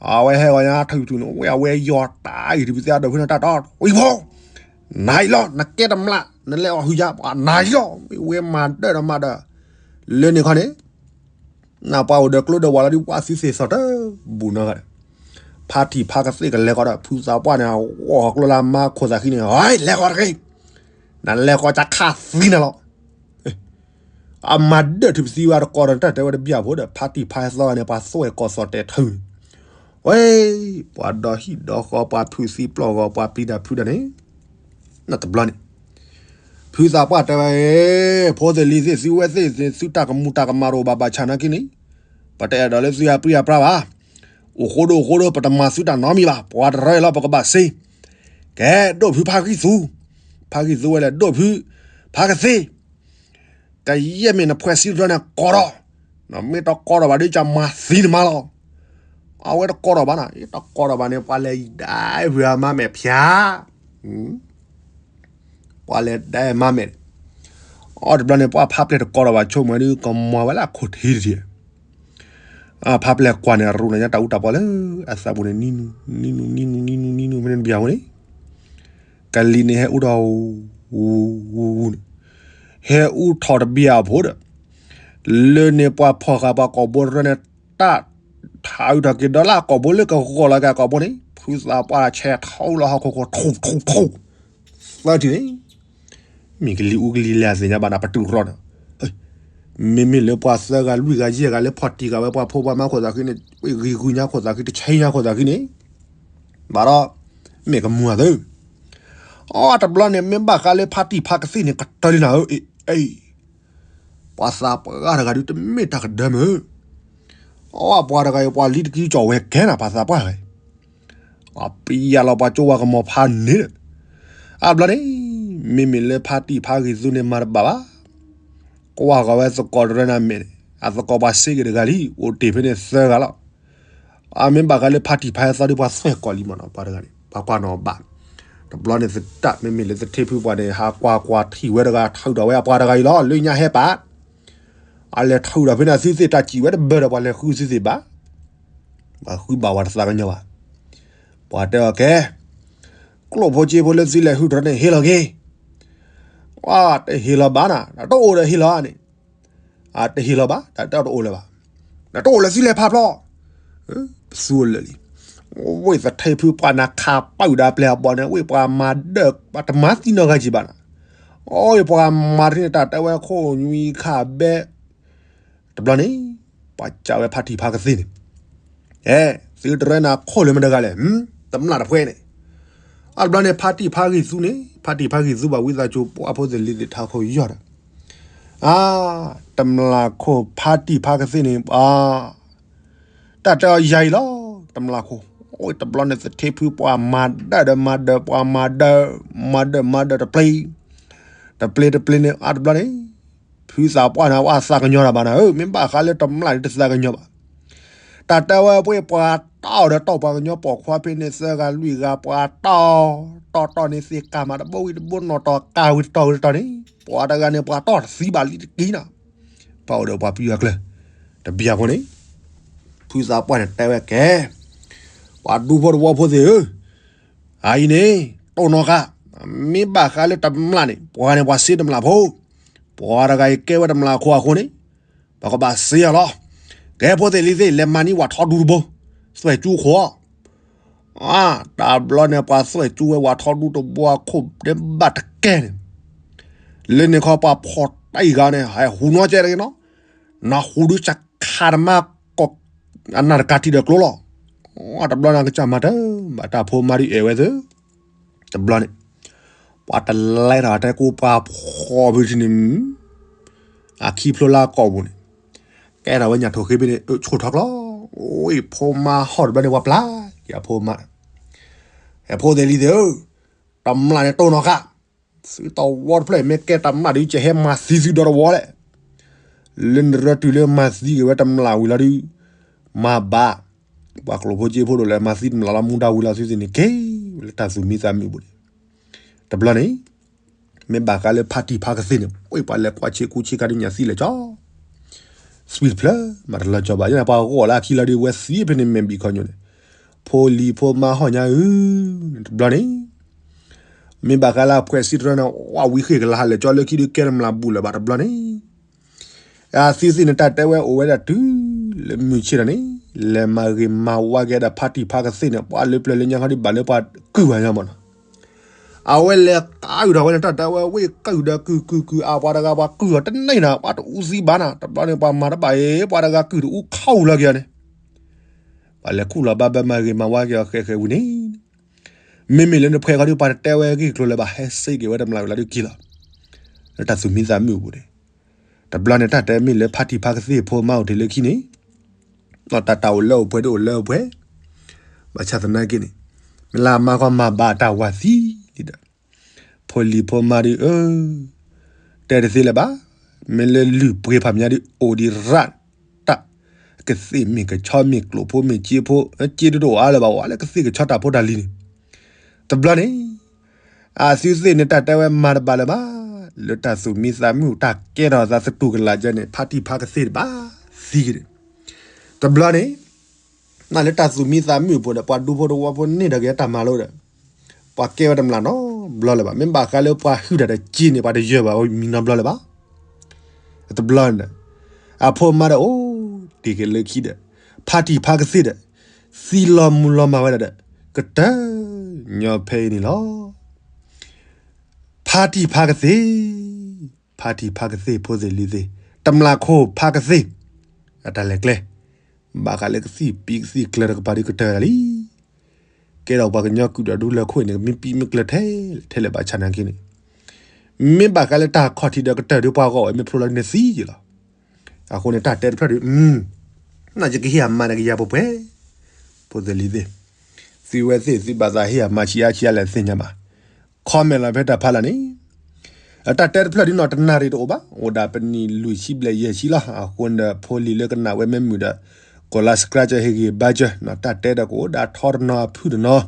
အဝဲဟဲဂီၤညါထူၣ်ထူၣ်န့ၣ် ဝဲအဝဲယီၤတၢ်အံၤတပသ့အဒိၣ်ဖုန့ၣ်တၢ်တီ ဝံဖိ နၤအံၤလီၤ နကဲတမျး နလဲၤအီၣ်ဟုၣ်ယါ နၤအံၤလီၤ မ့ၢ်ဝဲမၤဒၢၣ်ဒီးမၤဒီး လၢန့ၣ်ခီန့ၣ် နပှၤအိၣ်ဒီးကျိဒီးဝးလီၤဒ်ပှၤသုသ့ၣ်သီၣ်တဘူၣ်နီတဂၤဒီး ဖါတံၢ်ဖါကသ့ၣ်ကလဲၤဃီဒီး ဖုသးပှၢ်န့ၣ် အဂီၢ်ကျိလၢမါခိၣ်သးဃံန့ၣ် ဟဲ လဲၤဃီတဂ့ၤ နလဲၤဃီတခါသံနၤလီၤ အမၤဒၢၣ်ထူၣ်ပသံဝဲတကီဒီး တၢ်တဲဝဲတဘျီဖိဒီး ဖါတံၢ်ဖါသီန့ၣ် ပှၤသွဲၣ်ကီၢ်သီၣ်တဲာ်ထၢန့ၣ် ဝဲ ပှၤဒီဟံၣ်ဒီဃီ ပှၤဖုးသံပျီၢ်ဂီၤ ပှၤပျံၤတၢ်ဖုးတၢ်န့ၣ် နတဘျီန့ၣ် ဖုသးပှၢ်တဲဝဲ ဖိသ့ၣ်လံၤသ့ၣ် သုဝဲသ့ၣ် သုတၢ်ကမူၤတၢ်ကမၣ်တအိၣ်ဘၣ်ဘၣ်ဆၣ်နာ်က့န့ၣ် ပတအဲၣ်ဒိးလၢသုအပြံအပြါဘၣ်. အိၣ်ဃိဒိၣ်အိၣ်ဃိဒိၣ် ပတမၤသုတၢ်နီတမံၤဘၣ်. ပှၤတရၢအံၤလီၤ ပကဘၣ်စ့ ကဲ ဒိၣ်ဖုဖါဂံၢ်သူ, ဖါဂံၢ်သူဝဲလဲၣ် ဒိၣ်ဖုဖါကသ့ ကယဲၢ်မ့ၢ်နဖှဲးစံတရၢန့ၣ် ကိးထီၣ်, မ့ၢ်တကိးထီၣ်ဘၣ်ဒီး ကမၤသံနမါလီၤ. အဝဲတကိးထီၣ်ဘၣ်နၤ, တကိးထီၣ်ဘၣ်န့ၣ် ပှၤလဲၤဒၣ်ဝဲမါမဲာ်ဖျါ, ပှၤလဲၤဒၣ်မါမဲာ်, အီၤတဘျီန့ၣ် ပှၤဖါပျဲၢ်တကိးထီၣ်ဘၣ် ဆိကမိၣ်ဒုး ကမၤဝဲလၢအခိၣ်ထံးတထံး ဖါပျဲၢ်ကွၢ်န့ၣ် ရူးန့ၣ်ညါတၢ်အူတၢ်ပီလၢအသးပူၤန့ၣ် နံၤနူၤ နံၤနူၤ နံၤနူၤ နံၤနူၤ မ့ၢ်န့ၣ်တဘျီအံၤန့ၣ် ကလံၤန့ၣ်ဟဲအူထီၣ် ဝူဝူဝူန့ၣ် ဟဲအူထီၣ်တဘျီအဖိဒီး လၢန့ၣ်ပှၤဖီၣ်ဃာ်ပှၤကိာ်ဘိတရၢန့ၣ် တၢ်ထးအုးထီၣ်က့ၤဒီးလၢအကိာ်ဘိ လၢကဂီၤလီၤက့ၤအကိာ်ဘိန့ၣ် ဖုသးပှၢ်ဆဲးထီလီၤဟီၣ်ခိၣ်ခိၣ် ထူၣ်ထူၣ်ထူၣ် သၢထံၣ်န့ၣ် မ့ၢ်ကလံၤအူကလံၤလဲၣ်အသ့ၣ်ညါဘၣ်နၤ ပတုာ်ရီန့ၣ်, မ့မ့ၢ်လၢပှၤသၢဂၤလွံၢ်ဂၤယဲၢ်ဂၤလၢဖီၣ်တံၢ်ဃာ်ဝဲပှၤဖိပှၤမါခိၣ်သးဃံန့ၣ် ဝ့ၢ်ဂံၢ်ဂုာ်ညါခိၣ်သးဃံ တဆဲညါခိၣ်သးဃံန့ၣ်, ဘၣ်ဒီး မ့ၢ်ကမူၤအသၢ အီ တဘျီန့ၣ် မ့ၢ်ဘၣ်ဃးလၢဖါတံၢ်ဖါကသ့ၣ်န့ၣ် ကတၢၢ်လံနၤဧၢ, အ့ အ့ ပှၤသးပှၢ်တဂၤဒုး တမ့ၢ်တၢ်ကဒၢမုၢ်, အီ ပှၤတဂၤအံၤ ပှၤလံတကံကၠီၣ်ဝဲကဲနၤ ပှၤသးပှၢ်တဂၤအံၤ, အပျံၤယၤလီၤပှၤကၠိဝါကမီၤဖးန့ၣ်ဒီး, အါဘျီန့ၣ် မ့မ့ၢ်လၢဖါတံၢ်ဖါဂံၢ်သူန့ၣ်မၤတဘၣ်ဘၣ်, ကွၢ်ဃီၤဝဲသကိးတရၢနၤမဲာ်န့ၣ် အသကိးပှၤစ့က့ၤတဂၤလံ အိၣ်တ့ၢ်ဖဲန့ၣ်သၢဂၤလီၤ. အမ့ၢ်ဘၣ်ဃးလၢဖါတံၢ်ဖါဟဲသီဒ်ပှၤသွဲၣ်ကီးလံမးနီၤ ပှၤတဂၤန့ၣ် ပှၤကွၢ်နီၣ်ဘၣ်, တဘျီန့ၣ်သတး မ့မ့ၢ်လၢသထ့ဖုပှၤန့ၣ် ဟးကွၢ်ကွၢ်ထံၣ်ဝဲတဂၤ ထုးထီၣ်ဝဲအပှၤတဂၤအံၤလီၤ လၢညါဟဲပာ်, အလဲၤထုးထီၣ်ဖဲန့ၣ်အသုသ့ၣ်တၢ်စံၣ်ဝဲတဘၢဒီး ပှၤလဲၤဃုသုသ့ၣ်ဘၣ်, ပှၤဃုဘၣ်ဝဲတသးကညီၤဘၣ်, ပှၤတဲအီၤကဲ ကျိၣ်ဖိစ့ဖိလၢသုလဲၤဃုတရၢန့ၣ် ဟ့ၣ်လီၤက့ၤ, အတဟ့ၣ်လီၤဘၣ်နၤ တအိၣ်ဒီးဟ့ၣ်လီၤန့ၣ်, အတဟ့ၣ်လီၤဘၣ် တၢ်တအိၣ်လၢၤဘၣ်, နတအိၣ်လၢသုလဲၤဖးဖျီၣ်, ပသူအလၢာ်လံ, ဝ့ၢ်သထ့ဖုပှၤနၤခးပာ်ဝံၤဒီးအပျဲၢ်အဘီၣ်န့ၣ် ဝ့ၢ်ပှၤမၤဒၢၣ် ပှၤတမၤသံနီၢ်ဂၤကံဘၣ်နၤ, အီ ပှၤမၤတန့ၢ်တၢ်တဲဝဲခိၣ်ညွံခးဘဲ တဘျီန့ၣ် ပှၤကးဝဲဖါတံၢ်ဖါကသ့ၣ်န့ၣ်, အဲ သုတရၢနၤခိၣ်လၢမတဂၤလဲၣ်, တမျၢ်တဖှဲန့ၣ်, အတဘျီန့ၣ် ဖါတံၢ်ဖါဂံၢ်သူန့ၣ် ဖါတံၢ်ဖါဂံၢ်သူဘၣ်ဝံသးစူၤ ပှၤဖိသ့ၣ်လံၤသ့ၣ်ထးခိၣ်ယီၢ်ဒီး, အါ တမျၢ်ခိၣ်ဖါတံၢ်ဖါကသ့ၣ်န့ၣ် ပှၤ တၢ်တဲအီၤယၤအံၤလီၤ, တမျၢ်ခိၣ်, အိ တဘျီန့ၣ်သထ့ဖုပှၤမၤဒၢၣ်ဒီးမၤဒၢၣ် ပှၤမၤဒၢၣ်, မၤဒၢၣ်မၤဒၢၣ်တပျ့ၤ, တပျ့ၤတပျ့ၤန့ၣ် အါတဘျီန့ၣ်, ဖုသးပှၢ်န့ၣ် အဝဲသးကညီၤတၢ်ဘၣ်နၤဧၢ, မ့ၢ်ဘၣ်ဃးလၢတမျၢ်န့ၣ်တသးကညီၤဘၣ်, တၢ်တဲဝဲပှ့ၤပှၤတီၢ်ဒီးတီၢ်ပှၤကညီပိာ်ခွါဖဲန့ၣ်သၢဂၤလွံၢ်ဂၤပှၤတီၢ်, တီၢ်တီၢ်န့ၣ်သ့ၣ်ကၤမးတဘိဝံၤတဘိနီၢ်တီၢ်ကၤဝံၤတတီၢ်ဝံၤတတီၢ်န့ၣ်, ပှၤတဂၤန့ၣ်ပှၤတီၢ်တသံဘၣ်လံတက့ၢ်နီၤ, ပအိၣ်ဒီးပှၤပယီၤကျၢၤ, တဘျီအဃိန့ၣ် ဖုသးပှၢ်န့ၣ်တဲဝဲကဲ, ပှၤဒူဖိတဝီဖိသ့ၣ်ဧၢ, အအံၤန့ၣ် တိၢ်နီၣ်ဃာ်, မ့ၢ်ဘၣ်ဃးလၢတမျၢ်န့ၣ် ပှၤန့ၣ်ပှၤစ့တမျၢ်ဖိ, ပှၤတဂၤအံၤကဲဝဲတမျၢ်ခိၣ်အဃိန့ၣ်, ပကဘၣ်စ့အီၤလီၤ, ကဲဖိသ့ၣ်လံၤသ့ၣ် လဲၤမၤန့ၢ်ဝၣ်ထီဒူတဘိ, သွဲၣ်ကၠူခိၣ် အါ, တဘျီန့ၣ် ပှၤသွဲၣ်ကၠူဝဲဝၣ်ထီဒူတဘိအခိၣ်ဒဲးဘၣ်တကဲန့ၣ်, လၢန့ၣ်ခီပှၤဖီၣ်တၢ်အံၤဂၤန့ၣ် ဟဲဟူနီၢ်ကဲတဂ့ၤနီၤ, နဟူဒုးစခးတမါကီၢ်, အနၢ်တကးထံၣ်ဒီးကျိလီၤ, တဘျီန့ၣ်ကစၢ်မၤတၢ်, ဘၣ်တၢ်ဖိမါဒုးအဲၣ်ဝဲသ့ၣ်, တဘျီန့ၣ်, ပှၤတလဲထီၣ်တဲကိးပှၤဖီၣ်ဖုထံန့ၣ် အခံဖျိလၢအကိာ်ပူၤန့ၣ်, ကဲထီၣ်ဝဲညၣ်ထိၣ်ဃ့ဖဲန့ၣ် အၢဆိၣ်ထီၣ်ကျီ, အိၣ်အံၤဖိမါဟီၣ်တဘျီန့ၣ် ပှၤပျၢ်က့ၤအဖိမါ, ဟဲဖိသ့ၣ်လံၤသ့ၣ်ဧၢ, တမျၢ်န့ၣ်တိၢ်နီၣ်ဃာ်, သုတဝီတဖျၢၣ်အံၤ မ့ၢ်ကဲတမျၢ်ဒုးကဟဲမၤသံသုဒီတဝီလဲၣ်, လၢနရၢတုၤလၢမၤသံက့ၤဝဲတမျၢ်ဝံၤလီၤဒုး, မၤဘၣ်, ပှၤကျိာ်ဖိစ့ဖိဒိၣ်လဲၣ် မၤသံတမျၢ်လီၤမူဒါဝံၤလီၤသုသ့ၣ်န့ၣ် က့ၤဝဲလၢတၢ်သူၣ်မံသးမုာ်အပူၤန့ၣ်, တဘျီန့ၣ် မ့ၢ်ဘၣ်ဃးလၢဖါတံၢ်ဖါကသ့ၣ်န့ၣ် ပှ့ၤပှၤလဲၤကွၢ်ဆ့ကူဆ့ကၤဒ်ညၣ်သံလဲၣ်ကၠီ, သွံၣ်တဖျၢၣ် မၤတလၢကၠီဘၣ် ယဲန့ၣ် ပှၤဂီၢ်လၢအခံလီၤဒုး ဝဲသံဖဲန့ၣ်မဲာ်ဘံၣ်ခီညိၣ်န့ၣ်, ဖိလံၤဖိမါဟီၣ်ညါဧၢ, တဘျီန့ၣ် မ့ၢ်ဘၣ်ဃးလၢအဖှဲးစံတရၢန့ၣ် ဝံၤဃ့ၢ်ကလၤဟးလဲၣ်ကၠီလၢခံဒုးကဲတမျၢ်ဘူၣ်လၢၤဘၣ်တဘျီန့ၣ်, အသုသ့ၣ်န့ၣ် တၢ်တဲဝဲအိၣ်ဝဲဒၣ်တုၤလၢမုၢ်ဆ့ၣ်ထီၣ်န့ၣ်, လဲၤမၤဂ့ၤမၤဝါက့ၤဒီးဖါတံၢ်ဖါကသ့ၣ်န့ၣ် ပှၤလၢပျၢၤလၢညါခီဒုးဘၣ်လၢပှၤကုၢ်ဘၣ်ညါမးနီၤ, အဝဲလဲၤကးအုၣ်ထီၣ်ဝဲန့ၣ် တၢ်တဲဝဲဝ့ၢ်ကုၢ်ဒီးကုၢ်ကုၢ်ကုၢ်အါ ပှၤတဂၤပှၤကုၢ်အီၤတန့ၢ်နီၤ ပှၤတအူသံဘၣ်နီၤ တဘျီန့ၣ် ပှၤမၤတဘၣ်အံၤ ပှၤတဂၤကုၢ်တအူခီအူလီၤက့ၤအီၤန့ၣ်, ပှၤလဲၤခူၣ်လီၤဘၣ်ဘၣ်မၤဂ့ၤမၤဝါက့ၤအီၤဃဲးဃဲးဝံၤန့ၣ်, မ့မ့ၢ်လၢနဖှဲးခီဒုး ပှၤတတဲဝဲဂ့ၢ်ကျိၤလၢၤဘၣ် ဟဲစ့က့ၤဝဲတမျၢ်ဝံၤလီၤဒုးက့ၤလီၤ, လၢတၢ်သူၣ်မံသးမုာ်အပူၤန့ၣ်, တဘျီန့ၣ် တၢ်တဲမ့ၢ်လၢဖါတံၢ်ဖါကသ့ၣ်ဖိမါအိၣ်တ့ၢ်လၢခံန့ၣ်, တၢ်တၢ်အိၣ်လၢအိၣ်ပှဲၤဒ်အိၣ်လၢအိၣ်ပှဲၤ, ဘၣ်ဆၣ်သနာ်က့န့ၣ်, မ့ၢ်လၢအမါခီမၤဘၣ်တၢ်ဝၤသံလံဒီး, ဖိလံၤဖိမါဒုးအၢ, တဲတသ့လၢၤဘၣ်, မ့ၢ်လၢလုၢ်ပှ့ၤဖးမညါဒုးအိၣ်ဒံးရၣ်တၢ်, ကသ့ၣ်မ့ၢ်ကဆီမ့ၢ်ကျိၣ်ဖိမ့ၢ်စ့ဖိ, စ့ဒိၣ်ဒိၣ်အါလၢၤဘၣ် ဝဲလၢကသ့ၣ်ကဆီတၢ်ဖိတၢ်လံၤန့ၣ်, တဘျီန့ၣ် အသုသ့ၣ်န့ၣ် တၢ်တဲဝဲမၤတဘၣ်လၢၤဘၣ်, လၢတၢ်သူၣ်မံသးမုာ်တၢ်ကဲထီၣ်သးသတူၢ်ကလာ်ကဲန့ၣ် ဖါတံၢ်ဖါကသ့ၣ်တဘၣ်သံက့ၤန့ၣ်, တဘျီန့ၣ်, နလၢတၢ်သူၣ်မံသးမုာ်အပူၤဒီး ပှၤဒူဖိတဝီဖိန့ၢ်ဒီးက့ၤတၢ်မၤလိဒီး, ပှၤကဲဝဲတမျၢ်နီတဘျီလၢၤဘၣ်, မ့ၢ်ဘၣ်ဃးလၢပှၤဟုၣ်တၢ်တက့န့ၣ် ပှၤတယၢၤဘၣ်ဝဲမံၤနီတဘျီလၢၤဘၣ် တဘျီန့ၣ်, အဖိမါဒီးအိၣ်တ့ၢ်က့ၤလၢခံဒီး, ဖါတံၢ်ဖါကသ့ၣ်ဒီး, သံလီၤမူၤလီၤမၢ်ဝဲဒၣ်ဒီး, ကတၢၢ်ညီဖဲအံၤန့ၣ်လီၤ. ဖါတံၢ်ဖါကသ့ၣ်, ဖါတံၢ်ဖါကသ့ၣ်ဖိသ့ၣ်လံၤသ့ၣ်, တမျၢ်ခိၣ်ဖါကသ့ၣ်, အတၢ်လဲၤကျဲ, ဘၣ်ဃးလၢကသံၣ်ပံၤကသံၣ်ကျၢၤတကပၤဒုးကတၢၢ်တၢ်လံ. ကဲထီၣ်ပှၤကညီကုာ်ဒီးဒူလၢခိၣ်အံၤန့ၣ် ကမ့ၢ်ပံမ့ၢ်ကျၢၤထဲလဲၣ်ထဲလဲၣ်ဘၣ်ဆၣ်နာ်က့န့ၣ်, မ့ၢ်ဘၣ်ဃးလၢတၢ်ခီၣ်ထံးဒီးကတၢၢ်ဒုးပှၤဂီၢ်ဝဲ မ့ၢ်ဖျိလီၤန့ၣ်သံယံာ်လီၤ. အဃိန့ၣ် တၢ်တဲတဖျၢၣ်ဒုး နာ်ယကဟ့ၣ်အမါတကယၤပှဲၤပှဲၤ, ဖိသ့ၣ်လံၤသ့ၣ်, သုဝဲသ့ၣ်သုဘၣ်သးဟ့ၣ်အမါဆံးအါဆံးအါလဲၣ်သ့ၣ်ညါဘၣ်, comment လီၤဖဲတၢ်ဖးလၢ်န့ၣ် တၢ်တဲတဖျၢၣ်ဒ်နီၢ်တနၣ်ရံၣ်တအိၣ်ဘၣ်, အိၣ်ဒၣ်ပနံၣ်လွံၢ်ဆံဘျဲၣ်ယဲၢ်ဆံလီၤ. အဃိန့ၣ်ဒီး ဖိလံၤလၢကနၣ်ဝဲမ့ၢ်မုာ်ဒီး ကိးလါ subscribe ဟ့ၣ်ဂံၢ်ဘါစၢၤ, တၢ်တဲဒီးကအိၣ်ဒၣ်ထီတနီၤအဖုၣ်တနီၤ,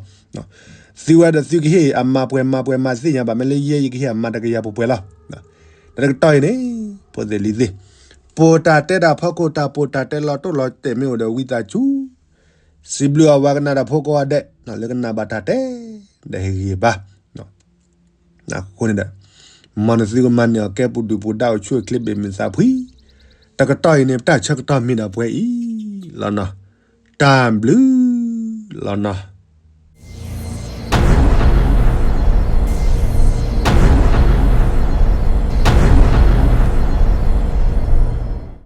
သုဝဲဒီးသုကဟ့ၣ်အမါပှဲၤမါပှဲၤမါသ့ၣ်ညါဘၣ်, မ့ၢ်လၢယဲယကဟ့ၣ်အမါတကယၤပှဲၤပှဲၤလီၤ. တၢ်တကတီၢ်အံၤန့ၣ် ဖိသ့ၣ်လံၤသ့ၣ်, ပိာ်တၢ်တဲတၢ်ဖီခိၣ် တၢ်ပိာ်တၢ်တဲလီၤတိၢ်လီၤတဲာ်မ့ၢ်အိၣ်ဒီးဝံသးစူၤ စံးဘျုးအဝဲကနၣ်ဒီးဖိကိးဂၤဒဲး လၢကနၣ်ဘၣ်တၢ်တဲ ဒီးဟ့ၣ်ဂံၢ်ဘါ အဃိန့ၣ်ဒီး မ်နသုကမၤန့ၢ်အီၤကဲပူၤဒုၣ်ပူၤဒါအိၣ်ဆူၣ်အိၣ်ချ့ဘၣ်မုာ်သးဖှံ, တကတီၢ်အံၤန့ၣ် ပတၢ်ဆၢကတီၢ်မ့ၢ်ဒၣ်ပှဲၤအံၤလီၤနီၤ, တၢ်ဘျုးလီၤနီၤ.